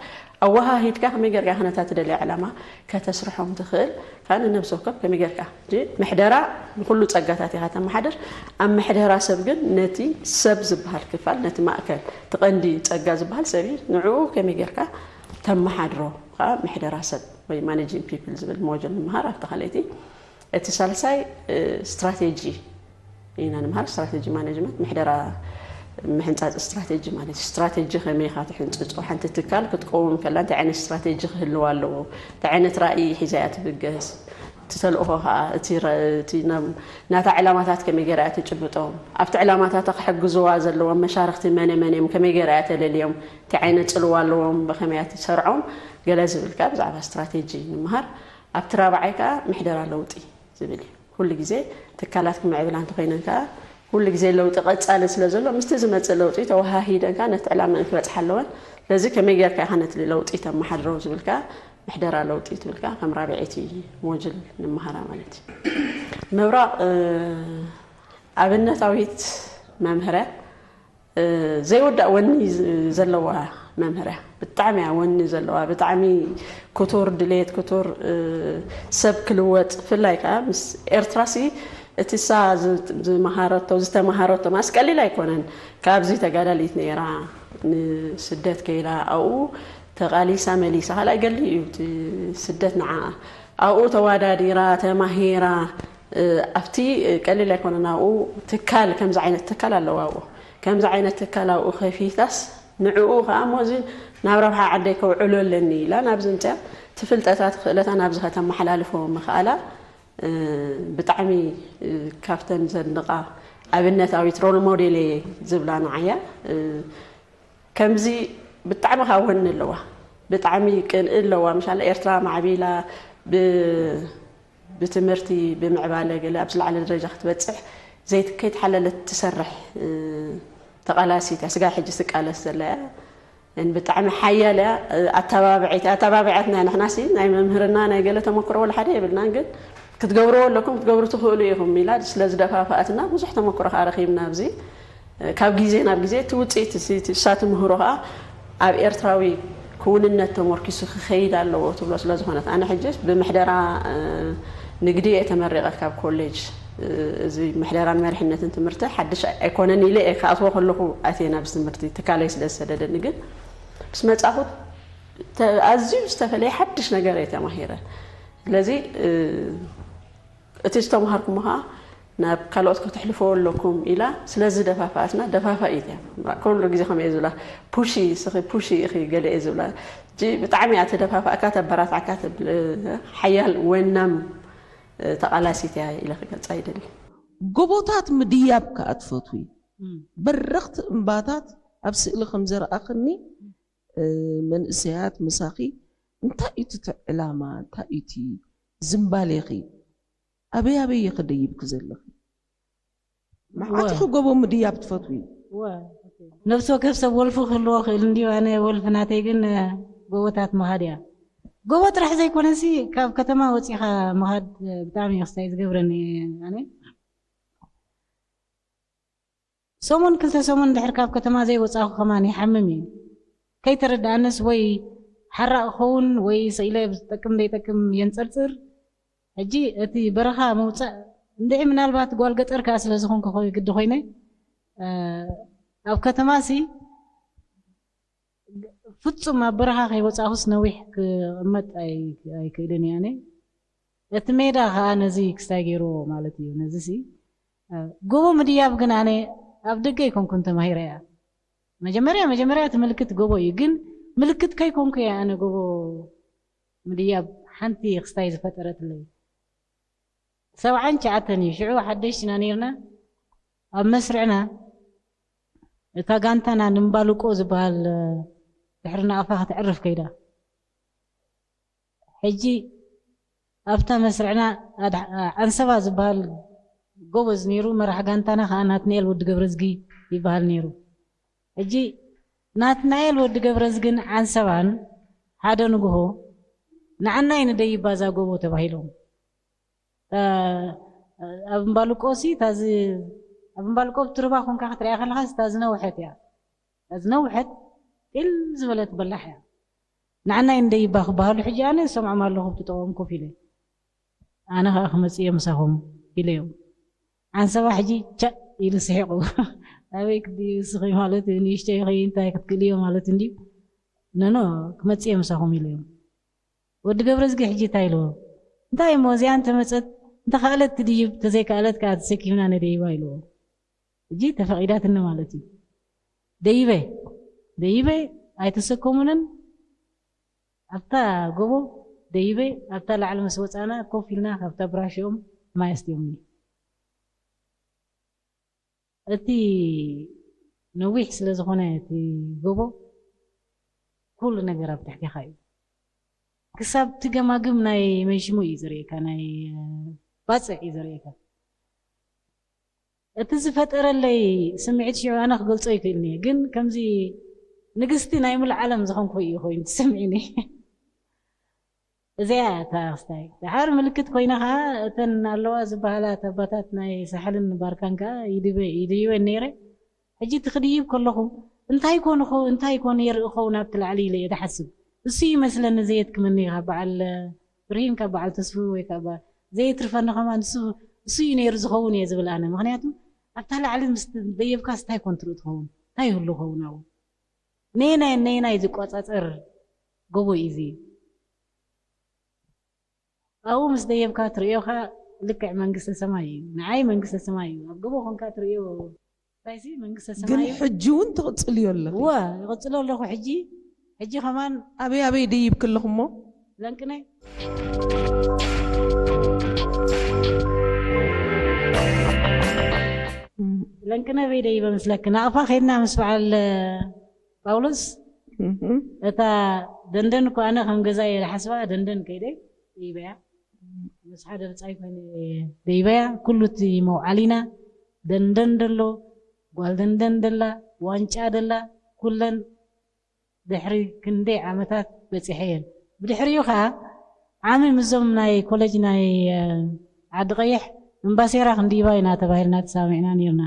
ኣወሃሂድካ ከመይ ጌርካ ነታ ትደልያ ዕላማ ከተስርሖም ትኽእል። ከዓ ንነብሲ ወከፍ ከመይ ጌርካ ምሕደራ ንኩሉ ጸጋታት ኢኻ ተመሓድር። ኣብ ምሕደራ ሰብ ግን ነቲ ሰብ ዝበሃል ክፋል፣ ነቲ ማእከል፣ እቲ ቀንዲ ጸጋ ዝበሃል ሰብ እዩ። ንዕኡ ከመይ ጌርካ ተመሓድሮ ከዓ ምሕደራ ሰብ ወይ ማኔጂንግ ፒፕል ዝብል ሞጁል ንምሃር ኣብቲ ካልኣይቲ። እቲ ሳልሳይ ስትራቴጂ ኢና ንምሃር። ስትራቴጂ ማኔጅመንት፣ ምሕደራ ምሕንፃፅ ስትራቴጂ ማለት እዩ። ስትራቴጂ ከመይ ኢኻ ትሕንፅፆ? ሓንቲ ትካል ክትቀውም ከላ እንታይ ዓይነት ስትራቴጂ ክህልዋ ኣለዎ? እንታይ ዓይነት ራእይ ሒዛ እያ ትብገስ? እቲ ተልእኾ ከዓ፣ እቲ ረ- እቲ ናብ- ናታ ዕላማታት ከመይ ገይራ እያ ትጭብጦም? ኣብቲ ዕላማታታ ክሕግዝዋ ዘለዎም መሻርክቲ መነ መን እዮም? ከመይ ገይራ እያ ተለልዮም? እንታይ ዓይነት ፅልዋ ኣለዎም? ብኸመይ እያ ትሰርዖም? ገለ ዝብል ከዓ ብዛዕባ ስትራቴጂ ንምሃር። ኣብቲ ራብዓይ ከዓ ምሕደራ ለውጢ ዝብል እዩ። ኩሉ ግዜ ትካላት ክምዕብላ እንተኮይነን ከዓ ኩሉ ግዜ ለውጢ ቀፃሊ ስለ ዘሎ ምስቲ ዝመፅእ ለውጢ ተወሃሂደን ከዓ ነቲ ዕላመን ክበፅሓ ኣለወን። ስለዚ ከመይ ጌርካ ኢኻ ነቲ ለውጢ ተመሓድሮ ዝብል ከዓ ምሕደራ ለውጢ ትብል ከዓ ከም ራብዐይቲ ሞጅል ንምሃራ ማለት እዩ። ምብራቕ ኣብነታዊት መምህርያ ዘይወዳእ ወኒ ዘለዋ መምህር እያ። ብጣዕሚ እያ ወኒ ዘለዋ። ብጣዕሚ ክቱር ድሌት፣ ክቱር ሰብ ክልወጥ፣ ብፍላይ ከዓ ምስ ኤርትራ ሲ እቲ ሳ ዝመሃረቶ ዝተመሃረቶ ማስ ቀሊል ኣይኮነን። ካብዚ ተጋዳሊት ነይራ፣ ንስደት ከይዳ ኣብኡ ተቓሊሳ መሊሳ። ካልኣይ ገሊ እዩ እቲ ስደት ንዓ ኣብኡ ተዋዳዲራ ተማሂራ። ኣብቲ ቀሊል ኣይኮነን። ኣብኡ ትካል ከምዚ ዓይነት ትካል ኣለዋ ኣብኡ ከምዚ ዓይነት ትካል ኣብኡ ከፊታስ ንዕኡ ከዓ እሞ እዚ ናብ ረብሓ ዓደይ ከውዕሎ ኣለኒ ኢላ ናብዚ ምፅያ ትፍልጠታት ክእለታ ናብዚ ከተመሓላልፎ ምኽኣላ ብጣዕሚ ካብተን ዘድንቓ ኣብነታዊት ሮል ሞዴል እየ ዝብላ ንዓያ። ከምዚ ብጣዕሚ ካወኒ ኣለዋ። ብጣዕሚ ቅንኢ ኣለዋ። ምሻላ ኤርትራ ማዕቢላ ብትምህርቲ ብምዕባለ ገለ ኣብ ዝለዓለ ደረጃ ክትበፅሕ ዘይትከይትሓለለት ትሰርሕ ተቓላሲት እያ። ስጋ ሕጂ ትቃለስ ዘላ እያ። ብጣዕሚ ሓያል እያ። ኣተባብዐይቲ ኣተባብዐትና ንሕና ሲ ናይ መምህርና ናይ ገለ ተመክሮ ወላ ሓደ የብልናን፣ ግን ክትገብርዎ ኣለኩም ክትገብሩ ትኽእሉ ኢኹም ኢላ ስለ ዝደፋፍኣትና ብዙሕ ተመክሮ ከዓ ረኺብና ኣብዚ ካብ ግዜ ናብ ግዜ እቲ ውፅኢት እሳ ትምህሮ ከዓ ኣብ ኤርትራዊ ክውንነት ተመርኪሱ ክኸይድ ኣለዎ ትብሎ ስለ ዝኾነት ኣነ ሕጂ ብምሕደራ ንግዲ እየ ተመሪቐ ካብ ኮሌጅ። እዚ ምሕደራን መሪሕነትን ትምህርቲ ሓድሽ ኣይኮነን ኢለ እየ ክኣትዎ ከለኹ ኣትየ ናብዚ ትምህርቲ ትካለይ ስለ ዝሰደደኒ፣ ግን ምስ መፃኹ ኣዝዩ ዝተፈለየ ሓድሽ ነገር እየ ተማሂረ። ስለዚ እቲ ዝተምሃርኩሞ ከዓ ናብ ካልኦት ከተሕልፈዎ ኣለኩም ኢላ ስለ ዝደፋፍኣትና ደፋፋኢት እያ። ኩሉ ግዜ ከምኡ እየ ዝብላ፣ ፑሺ ስኺ ፑሺ ኢኺ ገለ እየ ዝብላ። እጂ ብጣዕሚ እያ ተደፋፍኣካ ተበራትዓካ ተብል ሓያል ወናም ተቓላሲት እያ ኢለ ክገልፃ ይደሊ። ጎቦታት ምድያብ ከኣ ትፈትዊ። በረኽቲ እምባታት ኣብ ስእሊ ከም ዘርኣኽኒ መንእሰያት ምሳኺ እንታይ እዩ እቲ ዕላማ እንታይ እዩ እቲ ዝምባሌኺ ኣበይ ኣበይ ኢኺ ደይብኪ ዘለኺ? መዓት ኢኺ ጎቦ ምድያብ ትፈትዊ። ነብሲ ወከፍ ሰብ ወልፊ ክህልዎ ክእል እንድዩ ኣነ ወልፊ ናተይ ግን ጎቦታት ምኻድ እያ። ጎቦ ጥራሕ ዘይኮነሲ ካብ ከተማ ወፂኻ ምኻድ ብጣዕሚ እዩ ክስታይ ዝገብረኒ ኣነ ሰሙን ክልተ ሰሙን ድሕር ካብ ከተማ ዘይወፃኹ ከማን ይሓምም እዩ ከይተረድኣንስ ወይ ሓራቕ ክኸውን ወይ ስኢለ ዝጠቅም ዘይጠቅም የንፀርፅር ሕጂ እቲ በረኻ ምውፃእ እንድዒ ምናልባት ጓል ገጠር ከዓ ስለ ዝኾንኩ ግዲ ኮይነ ኣብ ከተማ ሲ ፍፁም ኣብ በረኻ ከይወፃእኩስ ነዊሕ ክቕመጥ ኣይክእልን እየ ኣነ እቲ ሜዳ ከዓ ነዚ ክስታይ ገይርዎ ማለት እዩ ነዚ ሲ ጎቦ ምድያብ ግን ኣነ ኣብ ደገ ኣይኮንኩን ተማሂረ እያ መጀመርያ መጀመርያ እቲ ምልክት ጎቦ እዩ ግን ምልክት ከይኮንኩ እየ ኣነ ጎቦ ምድያብ ሓንቲ ክስታይ ዝፈጠረትለይ ሰብዓን ትሽዓተን እዩ ሽዑ ሓደሽቲ ኢና ነይርና ኣብ መስርዕና እታ ጋንታና ንምባልቆ ዝበሃል ድሕሪ ናቕፋ ከተዕርፍ ከይዳ። ሕጂ ኣብታ መስርዕና ኣድ- ዓንሰባ ዝበሃል ጎበዝ ነይሩ። መራሕ ጋንታና ከዓ ናትናኤል ወዲ ገብረዝጊ ይበሃል ነይሩ። ሕጂ ናትናኤል ወዲ ገብረዝግን ዓንሰባን ሓደ ንግሆ ንዓናይ ንደይባ እዛ ጎቦ ተባሂሎም። ኣብ እምባልቆ ሲ እታ ዝ- ኣብ እምባልቆ ብትርባ ኮንካ ክትሪኣ ከለኻ እታ ዝነውሐት እያ። እታ ዝነውሐት ጢል ዝበለት በላሕ እያ። ንዓናይ እንደይባ ክበሃሉ ሕጂ ኣነ ዝሰምዖም ኣለኹ ብጥጠኦም ኮፍ ኢለ። ኣነ ከዓ ክመፅእ እየ ምሳኹም ኢለዮም። ዓንሰባ ሕጂ ቻእ ኢሉ ስሒቑ። ኣበይ ክትድዩ እስኺ ማለት እዩ፣ ንእሽተይ ኸይ እንታይ ክትክእልዮ ማለት እንድዩ። ነኖ ክመፅእ እየ ምሳኹም ኢለዮም። ወዲ ገብረዝጊ ሕጂ እንታይ ኢልዎ? እንታይ እሞ እዚኣ እንተመፀት እንተኸኣለት ትድይብ፣ ተዘይከኣለት ከዓ ተሰኪምና ነደይባ ኢልዎ። ሕጂ ተፈቒዳትኒ ማለት እዩ። ደይበ ደይበ ኣይተሰከሙንን። ኣብታ ጎቦ ደይበ ኣብታ ላዕሊ ምስ ወፃና ኮፍ ኢልና ካብታ ብራሽኦም ማይ ኣስትዮምኒ። እቲ ነዊሕ ስለ ዝኾነ እቲ ጎቦ ኩሉ ነገር ኣብ ትሕቴኻ እዩ። ክሳብ እቲ ገማግም ናይ መንሽሙ እዩ ዘርእየካ፣ ናይ ባፅዕ እዩ ዘርእየካ። እቲ ዝፈጠረለይ ስምዒት ሽዑ ኣነ ክገልጾ ይክእልኒ እየ፣ ግን ከምዚ ንግስቲ ናይ ሙሉእ ዓለም ዝኾንኩ እዩ ኮይኑ ትስምዒኒ። እዚኣ እያ እታ ክስታይ። ድሓር ምልክት ኮይና ኸዓ እተን ኣለዋ ዝበሃላ ተባታት ናይ ሳሕልን ባርካን ከኣ ይድበ- ይድይበን ነይረ። ሕጂ እቲ ክድይብ ከለኹ እንታይ ኮን ኾ- እንታይ ኮን የርኢ ኸውን ኣብቲ ላዕሊ ኢለ እየ ዝሓስብ። እሱ ይመስለኒ ዘየትክመኒ ካብ በዓል ብርሂን ካብ በዓል ተስፉ ወይ ካብ በዓል ዘየትርፈኒ ከማን እሱ እሱ እዩ ነይሩ ዝኸውን እየ ዝብል ኣነ። ምክንያቱ ኣብታ ላዕሊ ምስ ደየብካስ እንታይ ኮን ትርኢ ትኸውን እንታይ ይህሉ ኸውን ኣብኡ ነየናይ ነየናይ ዝቆፃፀር ጎቦ እዩ እዚ ኣብኡ ምስ ደየብካ ትርእዮ ከኣ ልክዕ መንግስተ ሰማይ እዩ። ንዓይ መንግስተ ሰማይ እዩ። ኣብ ጎቦ ኮንካ ትርእዮ እንታይ ሲ መንግስተ ግን ሰማይ እዩ። ሕጂ እውን ትቕፅልዮ ኣለኺ። እወ ይቕፅሎ ኣለኹ። ሕጂ ሕጂ ከማን ኣበይ ኣበይ ደይብኪ ኣለኹ እሞ ለንቅነ ለንቅነ በይ ደይበ ምስለኪ ናቕፋ ከይድና ምስ በዓል ጳውሎስ እታ ደንደን እኮ ኣነ ከም ገዛ እየ ዝሓስባ ደንደን ከይደ ደይበያ ምስ ሓደ ብፃይ ኮይነ ደይበያ ኩሉ እቲ መውዓሊና ደንደን ደሎ ጓል ደንደን ደላ ዋንጫ ደላ ኩለን ድሕሪ ክንደይ ዓመታት በፂሐ እየን ብድሕሪኡ ከዓ ዓሚ ምስዞም ናይ ኮለጅ ናይ ዓዲ ቀይሕ እምባሴራ ክንድይባ ኢና ተባሂልና ተሳሚዕና ነይርና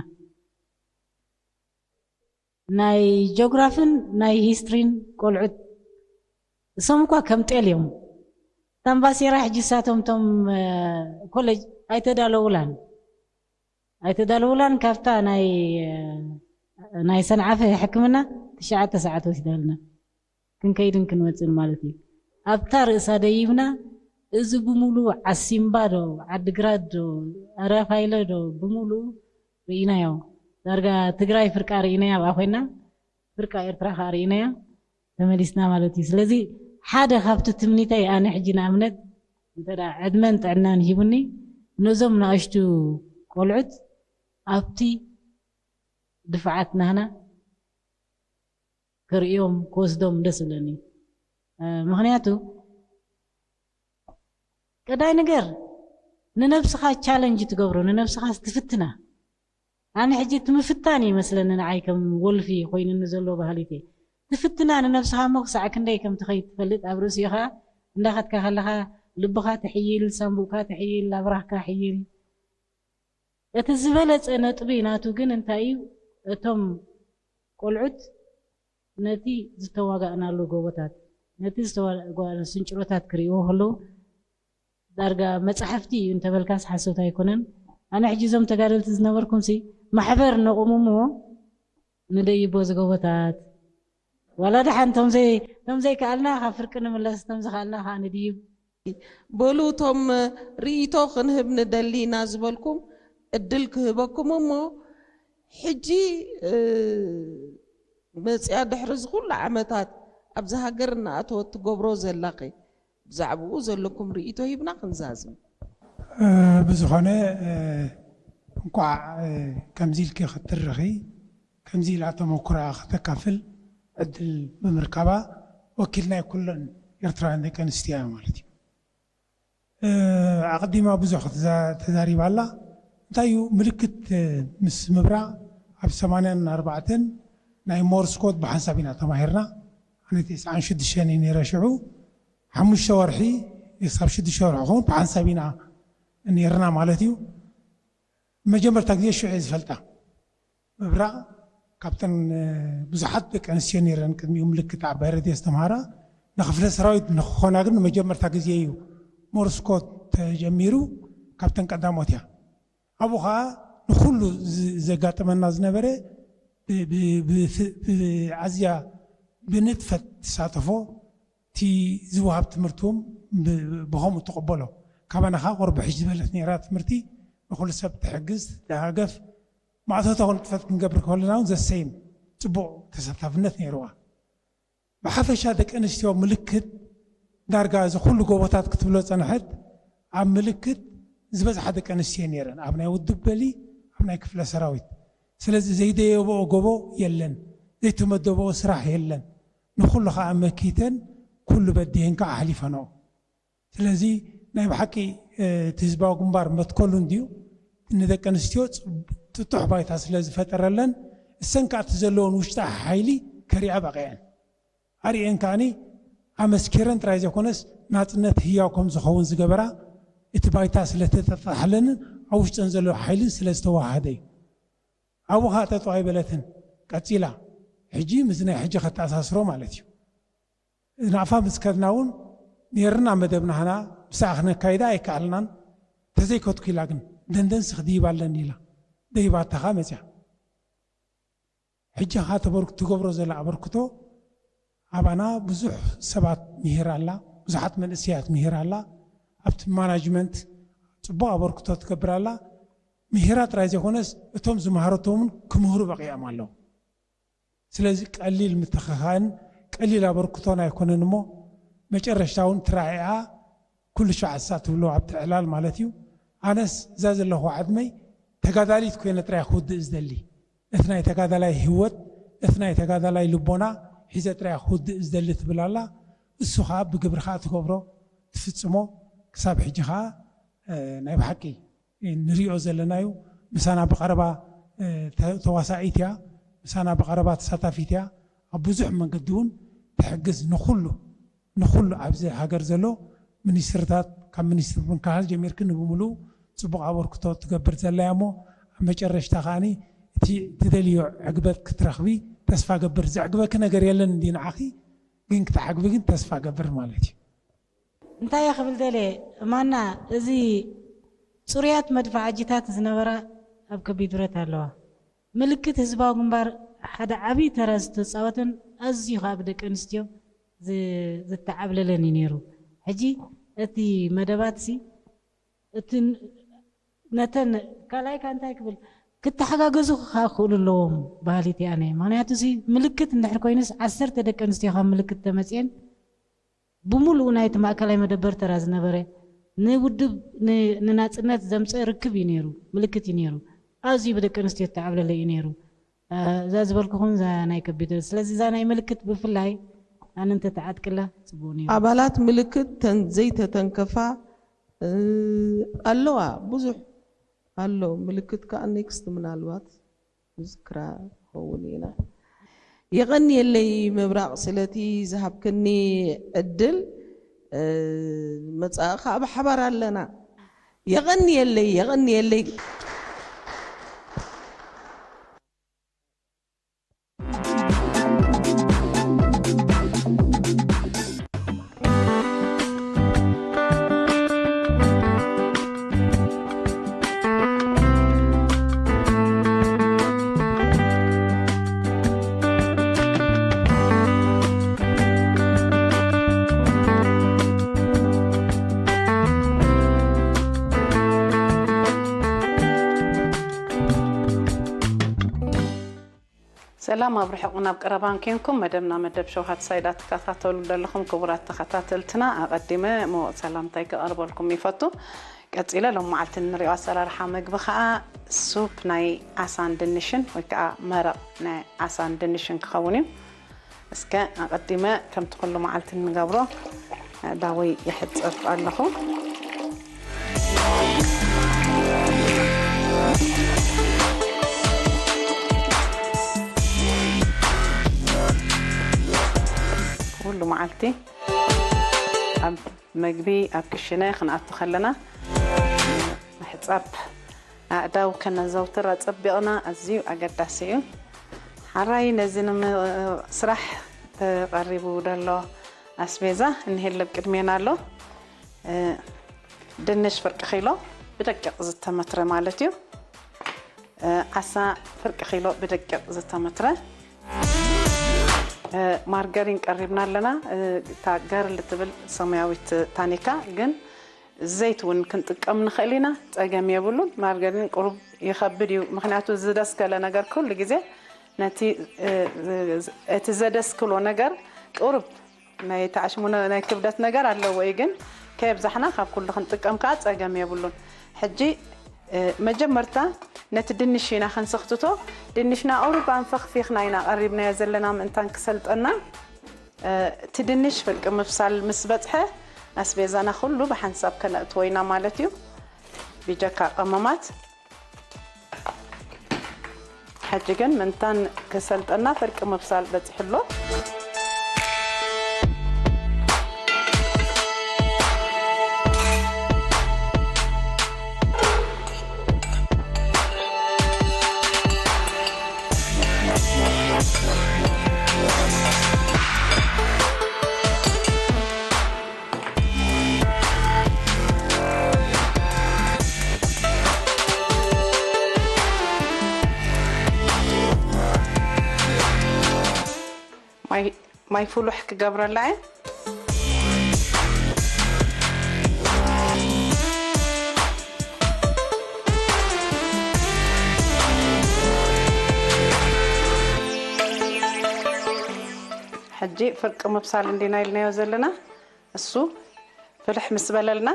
ናይ ጆግራፍን ናይ ሂስትሪን ቆልዑት እሶም እኳ ከም ጤል እዮም። ታምባሴራ ሕጂ ሳቶም ቶም ኮሌጅ ኣይተዳለውላን ኣይተዳለውላን ካብታ ናይ ናይ ሰንዓፈ ሕክምና ትሽዓተ ሰዓት ወሲዳልና ክንከይድን ክንመፅን ማለት እዩ። ኣብታ ርእሳ ደይብና እዚ ብምሉእ ዓሲምባ ዶ ዓዲግራት ዶ ኣራፋይለ ዶ ብምሉእ ርኢናዮ። ዳርጋ ትግራይ ፍርቃ ርኢናያ ኣብኣ ኮይና ፍርቃ ኤርትራ ከዓ ርኢናያ ተመሊስና ማለት እዩ። ስለዚ ሓደ ካብቲ ትምኒተይ ኣነ ሕጂ ንኣብነት እንተ ዕድመን ጥዕናን ሂቡኒ ነዞም ንኣሽቱ ቆልዑት ኣብቲ ድፍዓት ናህና ክርእዮም ክወስዶም ደስ ዝብለኒ። ምክንያቱ ቀዳይ ነገር ንነብስኻ ቻለንጅ ትገብሮ ንነብስኻ ትፍትና። ኣነ ሕጂ እቲ ምፍታን ይመስለኒ ንዓይ ከም ወልፊ ኮይኑኒ ዘሎ ባህሊት እየ። ትፍትና ንነብስኻ እሞ ክሳዕ ክንደይ ከም ትኸይድ ትፈልጥ ኣብ ርእሲኡ ከዓ እንዳኸድካ ከለኻ ልብኻ ትሕይል፣ ሳንቡእካ ትሕይል፣ ኣብራህካ ሕይል። እቲ ዝበለፀ ነጥቢ ናቱ ግን እንታይ እዩ? እቶም ቆልዑት ነቲ ዝተዋጋእናሉ ጎቦታት፣ ነቲ ዝተዋጋእናሉ ስንጭሮታት ክርእይዎ ከለዉ ዳርጋ መፃሕፍቲ እዩ እንተበልካስ ሓሶት ኣይኮነን። ኣነ ሕጂ እዞም ተጋደልቲ ዝነበርኩም ሲ ማሕበር ነቑሙ እሞ ንደይቦ ዝጎቦታት ዋላ ደሓን ቶም ዘይ ቶም ዘይከኣልና ካብ ፍርቂ ንምለስ ቶም ዝኸኣልና ከዓ ንድይብ። በሉ እቶም ርእይቶ ክንህብ ንደሊ ኢና ዝበልኩም እድል ክህበኩም እሞ ሕጂ መፅያ ድሕሪ ዝኩሉ ዓመታት ኣብዚ ሃገር እናኣተወት ትገብሮ ዘላኺ ብዛዕባኡ ዘለኩም ርእይቶ ሂብና ክንዛዝም። ብዝኾነ እንኳዕ ከምዚ ኢልኪ ክትትርኺ ከምዚ ኢላ ተመኩራ ከተካፍል ዕድል ብምርካባ ወኪል ናይ ኩለን ኤርትራውያን ደቂ ኣንስትዮ እያ ማለት እዩ። ኣቐዲማ ብዙሕ ተዛሪባ ኣላ። እንታይ እዩ ምልክት ምስ ምብራቕ ኣብ ሰማንያን ኣርባዕተን ናይ ሞርስ ኮድ ብሓንሳብ ኢና ተማሂርና። ኣነ ተስዓን ሽዱሽተን እየ ነይረ ሽዑ። ሓሙሽተ ወርሒ ክሳብ ሽዱሽተ ወርሒ ኸውን ብሓንሳብ ኢና ነይርና ማለት እዩ። መጀመርታ ግዜ ሽዑ እየ ዝፈልጣ። ምብራቕ ካብተን ብዙሓት ደቂ ኣንስትዮ ነይረን ቅድሚኡ ምልክት ዓባይ ረድዮ ዝተምሃራ ንክፍለ ሰራዊት ንክኾና ግን ንመጀመርታ ግዜ እዩ ሞርስ ኮድ ተጀሚሩ። ካብተን ቀዳሞት እያ። ኣብኡ ከዓ ንኩሉ ዘጋጥመና ዝነበረ ብዓዝያ ብንጥፈት ትሳተፎ እቲ ዝወሃብ ትምህርቲ እውን ብከምኡ ትቕበሎ። ካባና ከዓ ቁርብ ሕሽ ዝበለት ነይራ ትምህርቲ። ንኩሉ ሰብ ትሕግዝ ትደጋገፍ። ማእቶታዊ ንጥፈት ክንገብር ከለና እውን ዘሰይም ፅቡቕ ተሳታፍነት ነይርዋ። ብሓፈሻ ደቂ ኣንስትዮ ምልክት ዳርጋ እዚ ኩሉ ጎቦታት ክትብሎ ፀንሐት። ኣብ ምልክት ዝበዝሓ ደቂ ኣንስትዮ ነይረን ኣብ ናይ ውድብ በሊ ኣብ ናይ ክፍለ ሰራዊት። ስለዚ ዘይደየበኦ ጎቦ የለን፣ ዘይተመደበኦ ስራሕ የለን። ንኩሉ ከዓ መኪተን ኩሉ በዲህን ከዓ ኣሕሊፈንኦ። ስለዚ ናይ ብሓቂ እቲ ህዝባዊ ግንባር መትከሉ እንድዩ። ንደቂ ኣንስትዮ ጥጡሕ ባይታ ስለ ዝፈጠረለን እሰን ከዓ እቲ ዘለውን ውሽጣ ሓይሊ ከሪኣ በቂዐን ኣርእየን ከዓኒ ኣመስኪረን ጥራይ ዘይኮነስ ናፅነት ህያው ከም ዝኸውን ዝገበራ እቲ ባይታ ስለተተጣሕለንን ኣብ ውሽጠን ዘሎ ሓይልን ስለ ዝተዋሃደ እዩ። ኣብኡ ከዓ ጠጠው ኣይበለትን ቀፂላ። ሕጂ ምስ ናይ ሕጂ ከተኣሳስሮ ማለት እዩ። ናቕፋ ምስ ከድና እውን ነይርና መደብና ህና ምሳኣ ክነካይዳ ኣይከኣልናን። ተዘይከትኩ ኢላ ግን ደንደንሲ ክድይብ ኣለኒ ኢላ ደይባታ ከዓ መፅያ። ሕጂ ከዓ ተበርክ ትገብሮ ዘላ ኣበርክቶ ኣባና ብዙሕ ሰባት ምሂር ኣላ፣ ብዙሓት መንእሰያት ምሂር ኣላ። ኣብቲ ማናጅመንት ፅቡቕ ኣበርክቶ ትገብር ኣላ። ምሂራ ጥራይ ዘይኮነስ እቶም ዝመሃረቶምን ክምህሩ በቂዖም ኣለዉ። ስለዚ ቀሊል ምትኽኻእን ቀሊል ኣበርክቶን ኣይኮነን እሞ መጨረሽታ እውን ትራኢኣ ኩሉ ሸዓሳ ትብሎ ኣብቲ ዕላል ማለት እዩ። ኣነስ እዛ ዘለኹ ዓድመይ ተጋዳሊት ኮይነ ጥራይ ክውድእ ዝደሊ እቲ ናይ ተጋዳላይ ህይወት እቲ ናይ ተጋዳላይ ልቦና ሒዘ ጥራይ ክውድእ ዝደሊ ትብል ኣላ። እሱ ከዓ ብግብሪ ከዓ ትገብሮ ትፍፅሞ ክሳብ ሕጂ ከዓ ናይ ብሓቂ ንሪኦ ዘለና እዩ። ምሳና ብቐረባ ተዋሳኢት እያ፣ ምሳና ብቐረባ ተሳታፊት እያ። ኣብ ብዙሕ መንገዲ እውን ትሕግዝ ንኩሉ ንኩሉ ኣብዚ ሃገር ዘሎ ሚኒስትርታት ካብ ሚኒስትር ምክልኻል ጀሚርክ ንብምሉኡ ፅቡቕ ኣበርክቶ ትገብር ዘላ እያ እሞ ኣብ መጨረሽታ ከዓኒ እቲ ትደልዮ ዕግበት ክትረኽቢ ተስፋ ገብር። ዘዕግበኪ ነገር የለን እንዲ ንዓኺ ግን ክትዓግቢ ግን ተስፋ ገብር ማለት እዩ። እንታይ እየ ክብል ደልየ ማና እዚ ፅሩያት መድፋዓጂታት ዝነበራ ኣብ ከቢድ ብረት ኣለዋ። ምልክት ህዝባዊ ግንባር ሓደ ዓብዪ ተራ ዝተፃወተን ኣዝዩ ከዓ ብደቂ ኣንስትዮ ዝተዓብለለን እዩ ነይሩ። ሕጂ እቲ መደባት ሲ እቲ ነተን ካልኣይ ከዓ እንታይ ክብል ክተሓጋገዙ ከዓ ክኽእሉ ኣለዎም ባህሊት እየ ኣነ። ምክንያቱ ሲ ምልክት እንድሕር ኮይኑስ ዓሰርተ ደቂ ኣንስትዮ ካብ ምልክት ተመፅኤን ብምሉኡ ናይቲ ማእከላይ መደበር ተራ ዝነበረ ንውድብ ንናፅነት ዘምፀ ርክብ እዩ ነይሩ፣ ምልክት እዩ ነይሩ። ኣዝዩ ብደቂ ኣንስትዮ ዝተዓብለለ እዩ ነይሩ። እዛ ዝበልኩኹን እዛ ናይ ከቢድ ስለዚ እዛ ናይ ምልክት ብፍላይ ኣነ እንተተዓጥቅላ ፅቡቅ ነይሩ። ኣባላት ምልክት ተን ዘይተተንከፋ ኣለዋ ብዙሕ ኣሎ። ምልክት ከዓ ኔክስት ምናልባት ንዝክራ ንኸውን ኢና። የቐንየለይ ምብራቕ ስለቲ ዝሃብክኒ ዕድል። መጻኢ ከዓ ብሓባር ኣለና። የቐንየለይ የቐንየለይ። ሰላም ኣብ ርሑቕን ኣብ ቀረባን ኬንኩም መደብና መደብ ሸውሃት ሳይዳ ትከታተሉ ዘለኹም ክቡራት ተኸታተልትና ኣቐዲመ ሞቕ ሰላምታይ ክቐርበልኩም ይፈቱ። ቀጺለ ሎም መዓልቲ ንሪኦ ኣሰራርሓ መግቢ ከዓ ሱፕ ናይ ዓሳን ድንሽን ወይ ከዓ መረቕ ናይ ዓሳን ድንሽን ክኸውን እዩ። እስከ ኣቐዲመ ከምቲ ኩሉ መዓልቲ እንገብሮ ኣእዳወይ ይሕጸብ ኣለኹ። ኩሉ መዓልቲ ኣብ መግቢ ኣብ ክሽነ ክንኣቱ ከለና ምሕጻብ ኣእዳው ከነዘውትር ኣጸቢቕና ኣዝዩ ኣገዳሲ እዩ። ሓራይ ነዚ ንምስራሕ ተቐሪቡ ደሎ ኣስቤዛ እንሄለብ ቅድሜና ኣሎ። ድንሽ ፍርቂ ኪሎ ብደቂቕ ዝተመትረ ማለት እዩ። ዓሳ ፍርቂ ኪሎ ብደቂቕ ዝተመትረ። ማርገሪን ቀሪብና ኣለና። እታ ገርል ትብል ሰማያዊት ታኒካ ግን ዘይት እውን ክንጥቀም ንኽእል ኢና፣ ጸገም የብሉን። ማርገሪን ቁሩብ ይኸብድ እዩ፣ ምኽንያቱ ዝደስከለ ነገር ኩሉ ግዜ ነቲ እቲ ዘደስክሎ ነገር ቁሩብ ናይ ተዓሽሙ ናይ ክብደት ነገር ኣለዎ እዩ፣ ግን ከየብዛሕና ካብ ኩሉ ክንጥቀም ከዓ ጸገም የብሉን። ሕጂ መጀመርታ ነቲ ድንሽ ኢና ክንስኽትቶ። ድንሽና ቁሩብ ኣንፈኽፊኽና ኢና ቀሪብናዮ ዘለና ምእንታን ክሰልጠና። እቲ ድንሽ ፍርቂ ምብሳል ምስ በጽሐ ኣስቤዛና ኩሉ ብሓንሳብ ከነእትዎ ኢና ማለት እዩ። ብጀካ ቀመማት። ሕጂ ግን ምእንታን ክሰልጠና ፍርቂ ምብሳል በጺሑ ኣሎ። ማይ ፍሉሕ ክገብረላ እየ። ሕጂ ፍርቂ ምብሳል እንዲና ኢልናዮ ዘለና እሱ ፍልሕ ምስ በለልና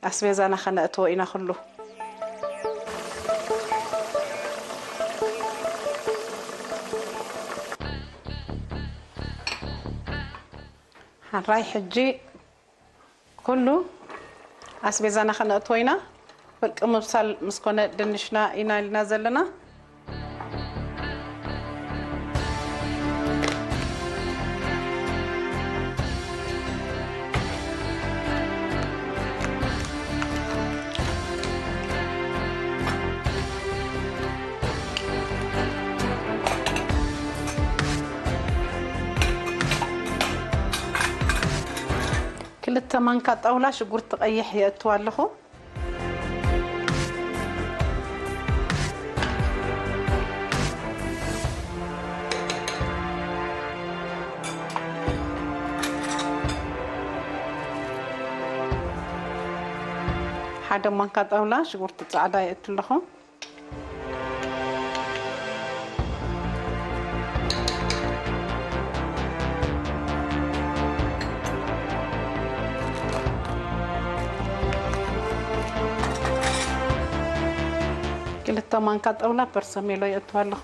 ኣስቤዛና ከነእትዎ ኢና ኩሉ። ሓራይ ሕጂ ኩሉ ኣስቤዛና ከነእትዎ ኢና። ፍርቂ ምብሳል ምስ ኮነ ድንሽና ኢና ኢልና ዘለና። ክልተ ማንካ ጣውላ ሽጉርቲ ቀይሕ የእትዋ ኣለኹ። ሓደ ማንካ ጣውላ ሽጉርቲ ጻዕዳ የእቱ ኣለኹ። ክልተ ማንካ ጣውላ ፐርሰሜሎ የእቱ ኣለኹ።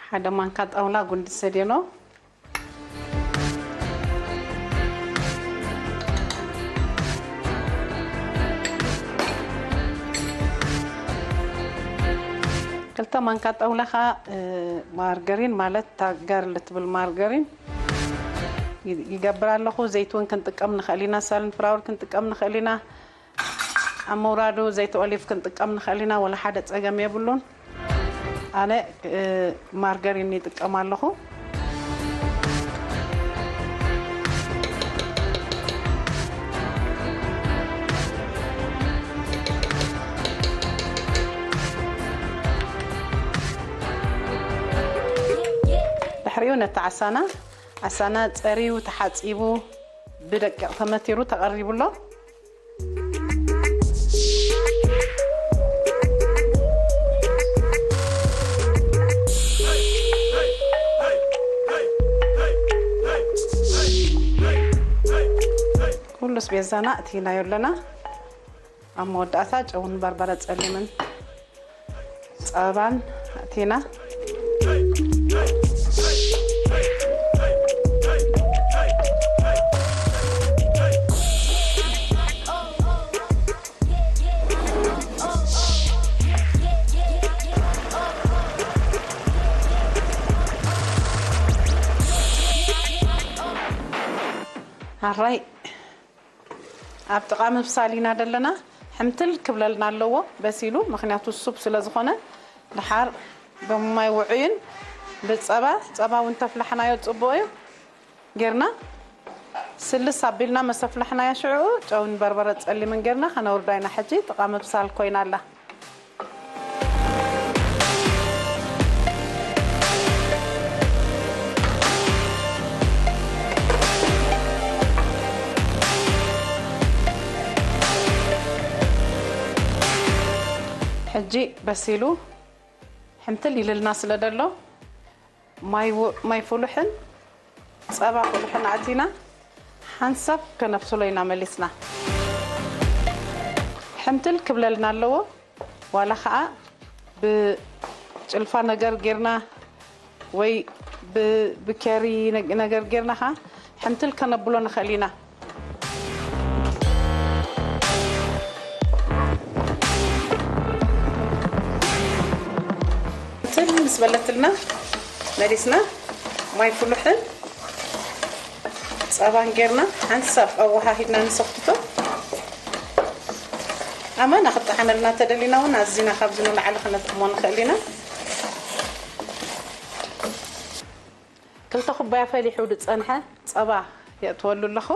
ሓደ ማንካ ጣውላ ጉንዲ ሰዴኖ። ክልተ ማንካ ጣውላ ኸዓ ማርገሪን ማለት ታጋር ልትብል ማርገሪን ይገብር ኣለኹ። ዘይት እውን ክንጥቀም ንኽእል ኢና፣ ሳልንፍራወር ክንጥቀም ንኽእል ኢና። ኣብ ምውራዱ ዘይት ኦሊቭ ክንጥቀም ንኽእል ኢና፣ ወላ ሓደ ጸገም የብሉን። ኣነ ማርገሪን ይጥቀም ኣለኹ። ድሕሪኡ ነቲ ዓሳና ዓሳና ጸርዩ ተሓጺቡ ብደቂቕ ተመቲሩ ተቐሪቡ ኣሎ። ኣስቤዛና እቲናዮ ኣለና። ኣብ መወዳእታ ጨውን በርበረ ጸሊምን ጸባን እቲና። ኣራይ ኣብ ጥቓ ምብሳል ኢና ዘለና። ሕምትል ክብለልና ኣለዎ በሲሉ፣ ምኽንያቱ ሱፕ ስለ ዝኾነ። ድሓር ብማይ ውዑይን ብጸባ፣ ጸባ እውን ተፍላሕናዮ ጽቡቕ እዩ ጌርና፣ ስልስ ኣቢልና መሰፍላሕናዮ ሽዑ ጨውን በርበረ ጸሊምን ጌርና ከነውርዳ ኢና። ሕጂ ጥቓ ምብሳል ኮይና ኣላ። ሕጂ በሲሉ ሕምትል ኢልልና ስለ ደሎ ማይ ው-፣ ማይ ፍሉሕን ጸባ ፍሉሕን ኣእቲና ሓንሳብ ከነብስሎ ኢና መሊስና። ሕምትል ክብለልና ኣለዎ። ዋላ ኸኣ ብጭልፋ ነገር ጌርና ወይ ብ-፣ ብኬሪ ነግ-፣ ነገር ጌርና ኸኣ ሕምትል ከነብሎ ንኽእል ኢና። ሕምትል ምስ በለትልና መሊስና ማይ ፍሉሕን ጸባን ጌርና ሓንሳብ ኣወሃሂድና ንሰኽትቶ። ኣማና ክጠዓመልና ተደሊና እውን ኣዚና ካብዚ ንላዕሊ ክነትሞ ንኽእል ኢና። ክልተ ኩባያ ፈሊሑ ዝጸንሐ ጸባ የእትወሉ ኣለኹ።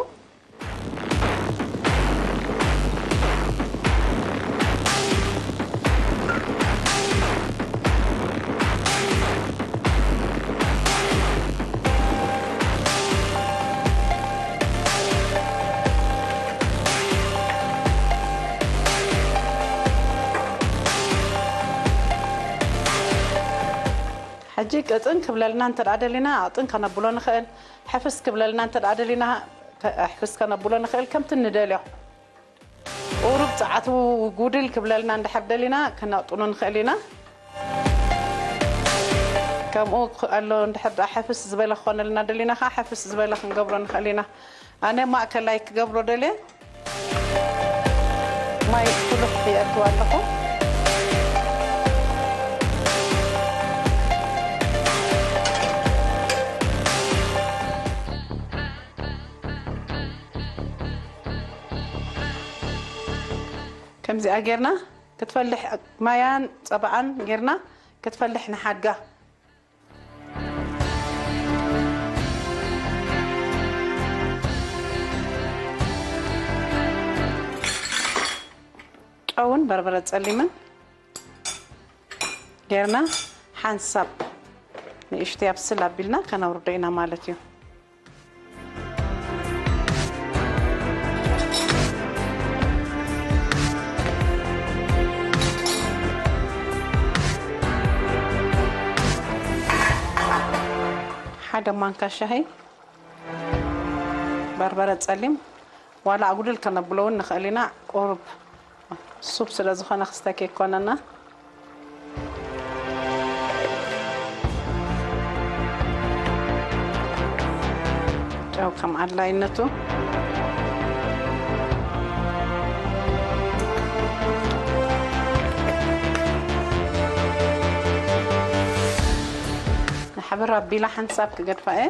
ሕጂ ቅጥን ክብለልና እንተ ደኣ ደሊና፣ ኣቕጥን ከነብሎ ንኽእል። ሕፍስ ክብለልና እንተ ደኣ ደሊና፣ ከ-፣ ሕፍስ ከነብሎ ንኽእል፣ ከምቲ ንደልዮ። ቁሩብ ጸዓቱ ጉድል ክብለልና እንድሕር ደሊና፣ ከነቕጥኖ ንኽእል ኢና። ከምኡ ክ-፣ ኣሎ እንድሕር ደኣ ሕፍስ ዝበለ ክኾነልና ደሊና፣ ከኣ ሕፍስ ዝበለ ክንገብሮ ንኽእል ኢና። ኣነ ማእከላይ ክገብሮ ደልየ። ማይ ፍሉሕ የእትዋ ኣለኹ። ከምዚኣ ጌርና ክትፈልሕ፣ ማያን ጸባኣን ጌርና ክትፈልሕ ንሓድጋ። ጨውን በርበረ ጸሊምን ጌርና ሓንሳብ ንእሽተይ ኣብስል ኣቢልና ከነውርዶ ኢና ማለት እዩ። ሓደ ማንካ ሻሂ በርበረ ጸሊም፣ ዋላ ኣጉድል ከነብሎ እውን ንኽእል ኢና። ቁሩብ ሱፕ ስለ ዝኾነ ክስተ ከይኮነና። ጨው ከም ኣድላይነቱ። ንሓብር ኣቢላ ሓንሳብ ክገድፋ እየ።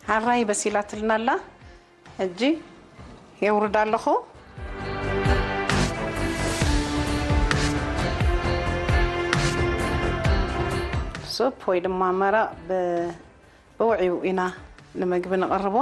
ሓራይ በሲላትልና ኣላ። ሕጂ የውርድ ኣለኹ። ሱፕ ወይ ድማ መረቕ ብ-፣ ብውዕዩ ኢና ንምግቢ ንቕርቦ።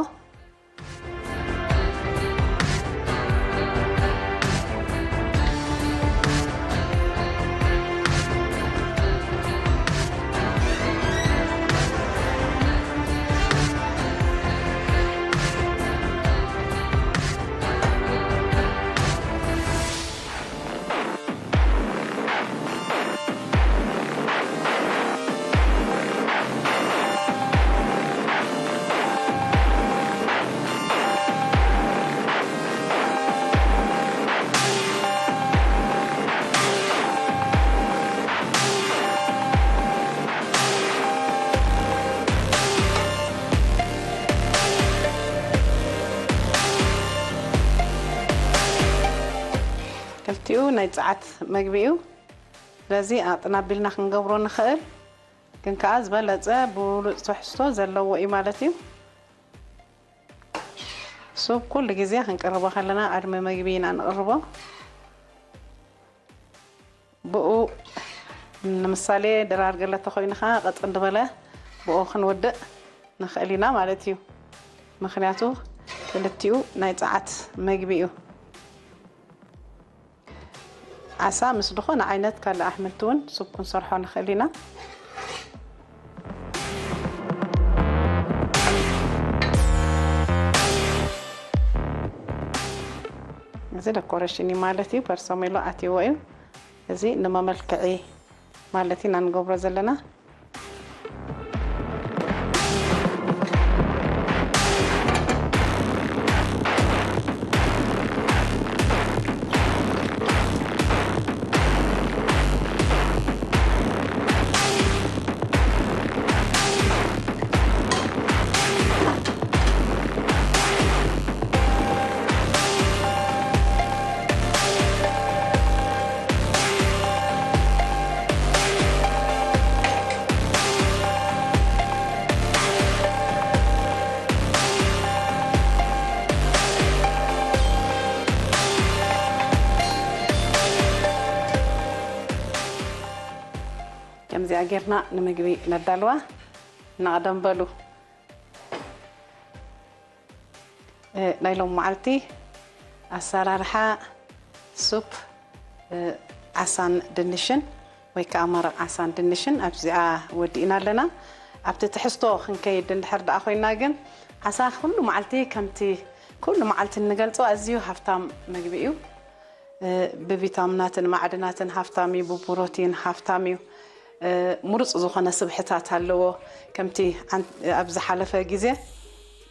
ቲኡ ናይ ጸዓት መግቢ እዩ። ስለዚ ኣጥናቢልና ክንገብሮ ንኽእል፣ ግን ከኣ ዝበለጸ ብሉጽ ትሕዝቶ ዘለዎ እዩ ማለት እዩ። ሱብ ኩሉ ግዜ ክንቅርቦ ከለና ቅድሚ መግቢ ኢና ንቕርቦ። ብኡ ንምሳሌ ድራር ገለ ተኾይኑ ኸዓ ቀጥን ዝበለ ብኡ ክንውድእ ንኽእል ኢና ማለት እዩ። ምኽንያቱ ክልቲኡ ናይ ጸዓት መግቢ እዩ። ዓሳ ምስ ዝኾነ ዓይነት ካልእ ኣሕምልቲ እውን ሱፕ ክንሰርሖ ንኽእል ኢና። እዚ ደኮሬሽን እዩ ማለት እዩ። ፐርሶሜሎ ኣትይዎ እዩ። እዚ ንመመልክዒ ማለት ኢና ንገብሮ ዘለና። ከምዚኣ ጌርና ንምግቢ ነዳልዋ። ንቐደም በሉ። እ፣ ናይ ሎም መዓልቲ ኣሰራርሓ ሱፕ፣ እ፣ ዓሳን ድንሽን ወይ ከዓ መረቕ ዓሳን ድንሽን ኣብዚኣ ወዲእና ኣለና። ኣብቲ ትሕዝቶ ክንከይድ እንድሕር ደኣ ኮይና ግን ዓሳ ኩሉ መዓልቲ ከምቲ ኩሉ መዓልቲ እንገልጾ ኣዝዩ ሃፍታም መግቢ እዩ። እ፣ ብቪታሚናትን ማዕድናትን ሃፍታም እዩ፣ ብፕሮቲን ሃፍታም እዩ። እ፣ ምሩጽ ዝኾነ ስብሕታት ኣለዎ። ከምቲ ኣን-፣ ኣብ ዝሓለፈ ግዜ፣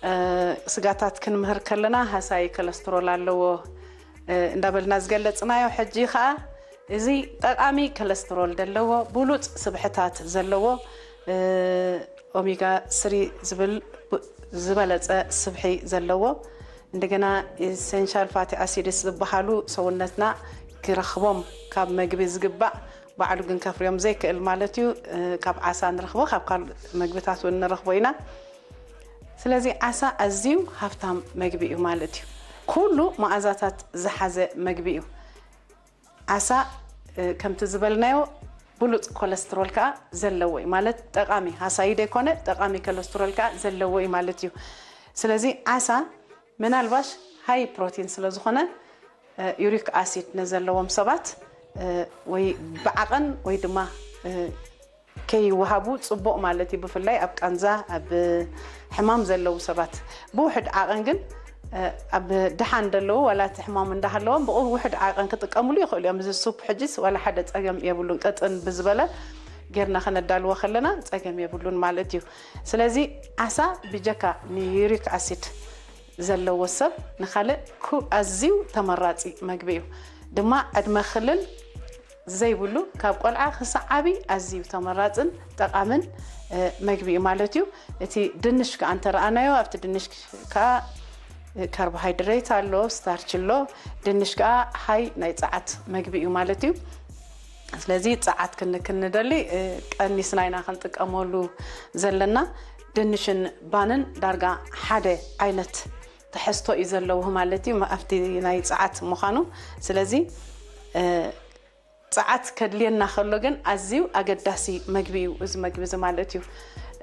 እ፣ ስጋታት ክንምህር ከለና ሃሳይ ኮለስትሮል ኣለዎ፣ እ፣ እንዳበልና ዝገለጽናዮ፣ ሕጂ ኸኣ እዚ ጠቓሚ ኮለስትሮል ዘለዎ፣ ብሉጽ ስብሕታት ዘለዎ፣ እ፣ ኦሜጋ ስሪ ዝብል ብ-፣ ዝበለጸ ስብሒ ዘለዎ፣ እንደገና ኢሰንሻል ፋቲ ኣሲድስ ዝበሃሉ ሰውነትና ክረኽቦም ካብ መግቢ ዝግባእ ባዕሉ ግን ከፍርዮም ዘይክእል ማለት እዩ። እ፣ ካብ ዓሳ ንረኽቦ፣ ካብ ካልእ መግብታት እውን ንረኽቦ ኢና። ስለዚ ዓሳ ኣዝዩ ሃፍታም መግቢ እዩ ማለት እዩ። ኩሉ መኣዛታት ዝሓዘ መግቢ እዩ። ዓሳ፣ እ፣ ከምቲ ዝበልናዮ ብሉጽ ኮለስትሮል ከኣ ዘለዎ እዩ። ማለት ጠቓሚ፣ ሃሳዪ ዘይኮነ ጠቓሚ ኮለስትሮል ከኣ ዘለዎ እዩ ማለት እዩ። ስለዚ ዓሳ ምናልባሽ ሃይ ፕሮቲን ስለ ዝኾነ፣ እ፣ ዩሪክ ኣሲድ ንዘለዎም ሰባት፣ እ፣ ወይ ብዓቐን ወይ ድማ፣ እ፣ ከይወሃቡ ጽቡቕ ማለት እዩ። ብፍላይ ኣብ ቃንዛ፣ ኣብ ሕማም ዘለዉ ሰባት ብውሕድ ዓቐን ግን፣ እ፣ ኣብ ድሓን ዘለዉ ዋላ እቲ ሕማም እንዳሃለዎም ብውሕድ ዓቐን ክጥቀምሉ ይኽእሉ እዮም። እዚ ሱፕ ሕጂስ ዋላ ሓደ ጸገም የብሉን። ቅጥን ብዝበለ ጌርና ከነዳልዎ ከለና ጸገም የብሉን ማለት እዩ። ስለዚ ዓሳ ብጀካ ንዩሪክ ኣሲድ ዘለዎ ሰብ ንኻልእ ኩ-፣ ኣዝዩ ተመራጺ መግቢ እዩ። ድማ ዕድመ ክልል ዘይብሉ ካብ ቆልዓ ክሳዕ ዓቢ ኣዝዩ ተመራጽን ጠቓምን፣ እ፣ መግቢ እዩ ማለት እዩ። እቲ ድንሽ ከኣ እንተረኣናዮ፣ ኣብቲ ድንሽ ከኣ፣ እ፣ ካርቦሃይድሬት ኣሎ፣ ስታርች ኣሎ። ድንሽ ከኣ ሃይ ናይ ጸዓት መግቢ እዩ ማለት እዩ። ስለዚ ጸዓት ክን-፣ ክንደሊ፣ እ፣ ቀኒስና ኢና ክንጥቀመሉ ዘለና። ድንሽን ባንን ዳርጋ ሓደ ዓይነት ትሕዝቶ እዩ ዘለዎ ማለት እዩ፣ ኣብቲ ናይ ጸዓት ምዃኑ። ስለዚ፣ እ፣ ጸዓት ከድልየና ከሎ ግን ኣዝዩ ኣገዳሲ መግቢ እዩ እዚ መግቢ እዚ ማለት እዩ።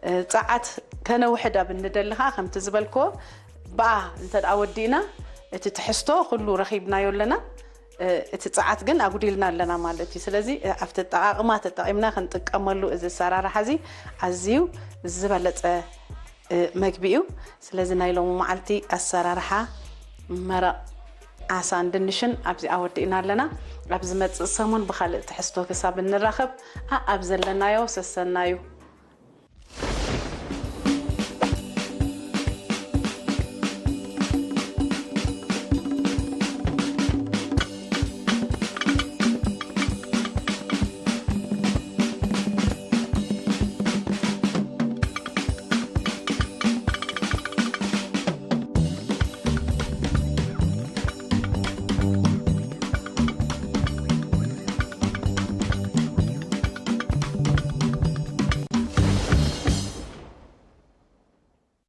እ፣ ጸዓት ከነውሕድ ኣብ እንደሊ ኸኣ ከምቲ ዝበልክዎ ብኣ እንተ ደኣ ወዲእና እቲ ትሕዝቶ ኩሉ ረኺብናዮ ኣለና። እ፣ እቲ ጸዓት ግን ኣጉዲልና ኣለና ማለት እዩ። ስለዚ፣ እ፣ ኣብቲ ኣጠቓቕማ ተጠቒምና ክንጥቀመሉ እዚ ኣሰራርሓ እዚ ኣዝዩ ዝበለጸ፣ እ፣ መግቢ እዩ። ስለዚ ናይ ሎሚ መዓልቲ ኣሰራርሓ መረቕ ዓሳን ድንሽን ኣብዚ ኣወዲእና ኣለና። ኣብ ዝመጽእ ሰሙን ብኻልእ ትሕዝቶ ክሳብ እንራኸብ፣ ኣኣብ ዘለናዮ ሰሰናዩ።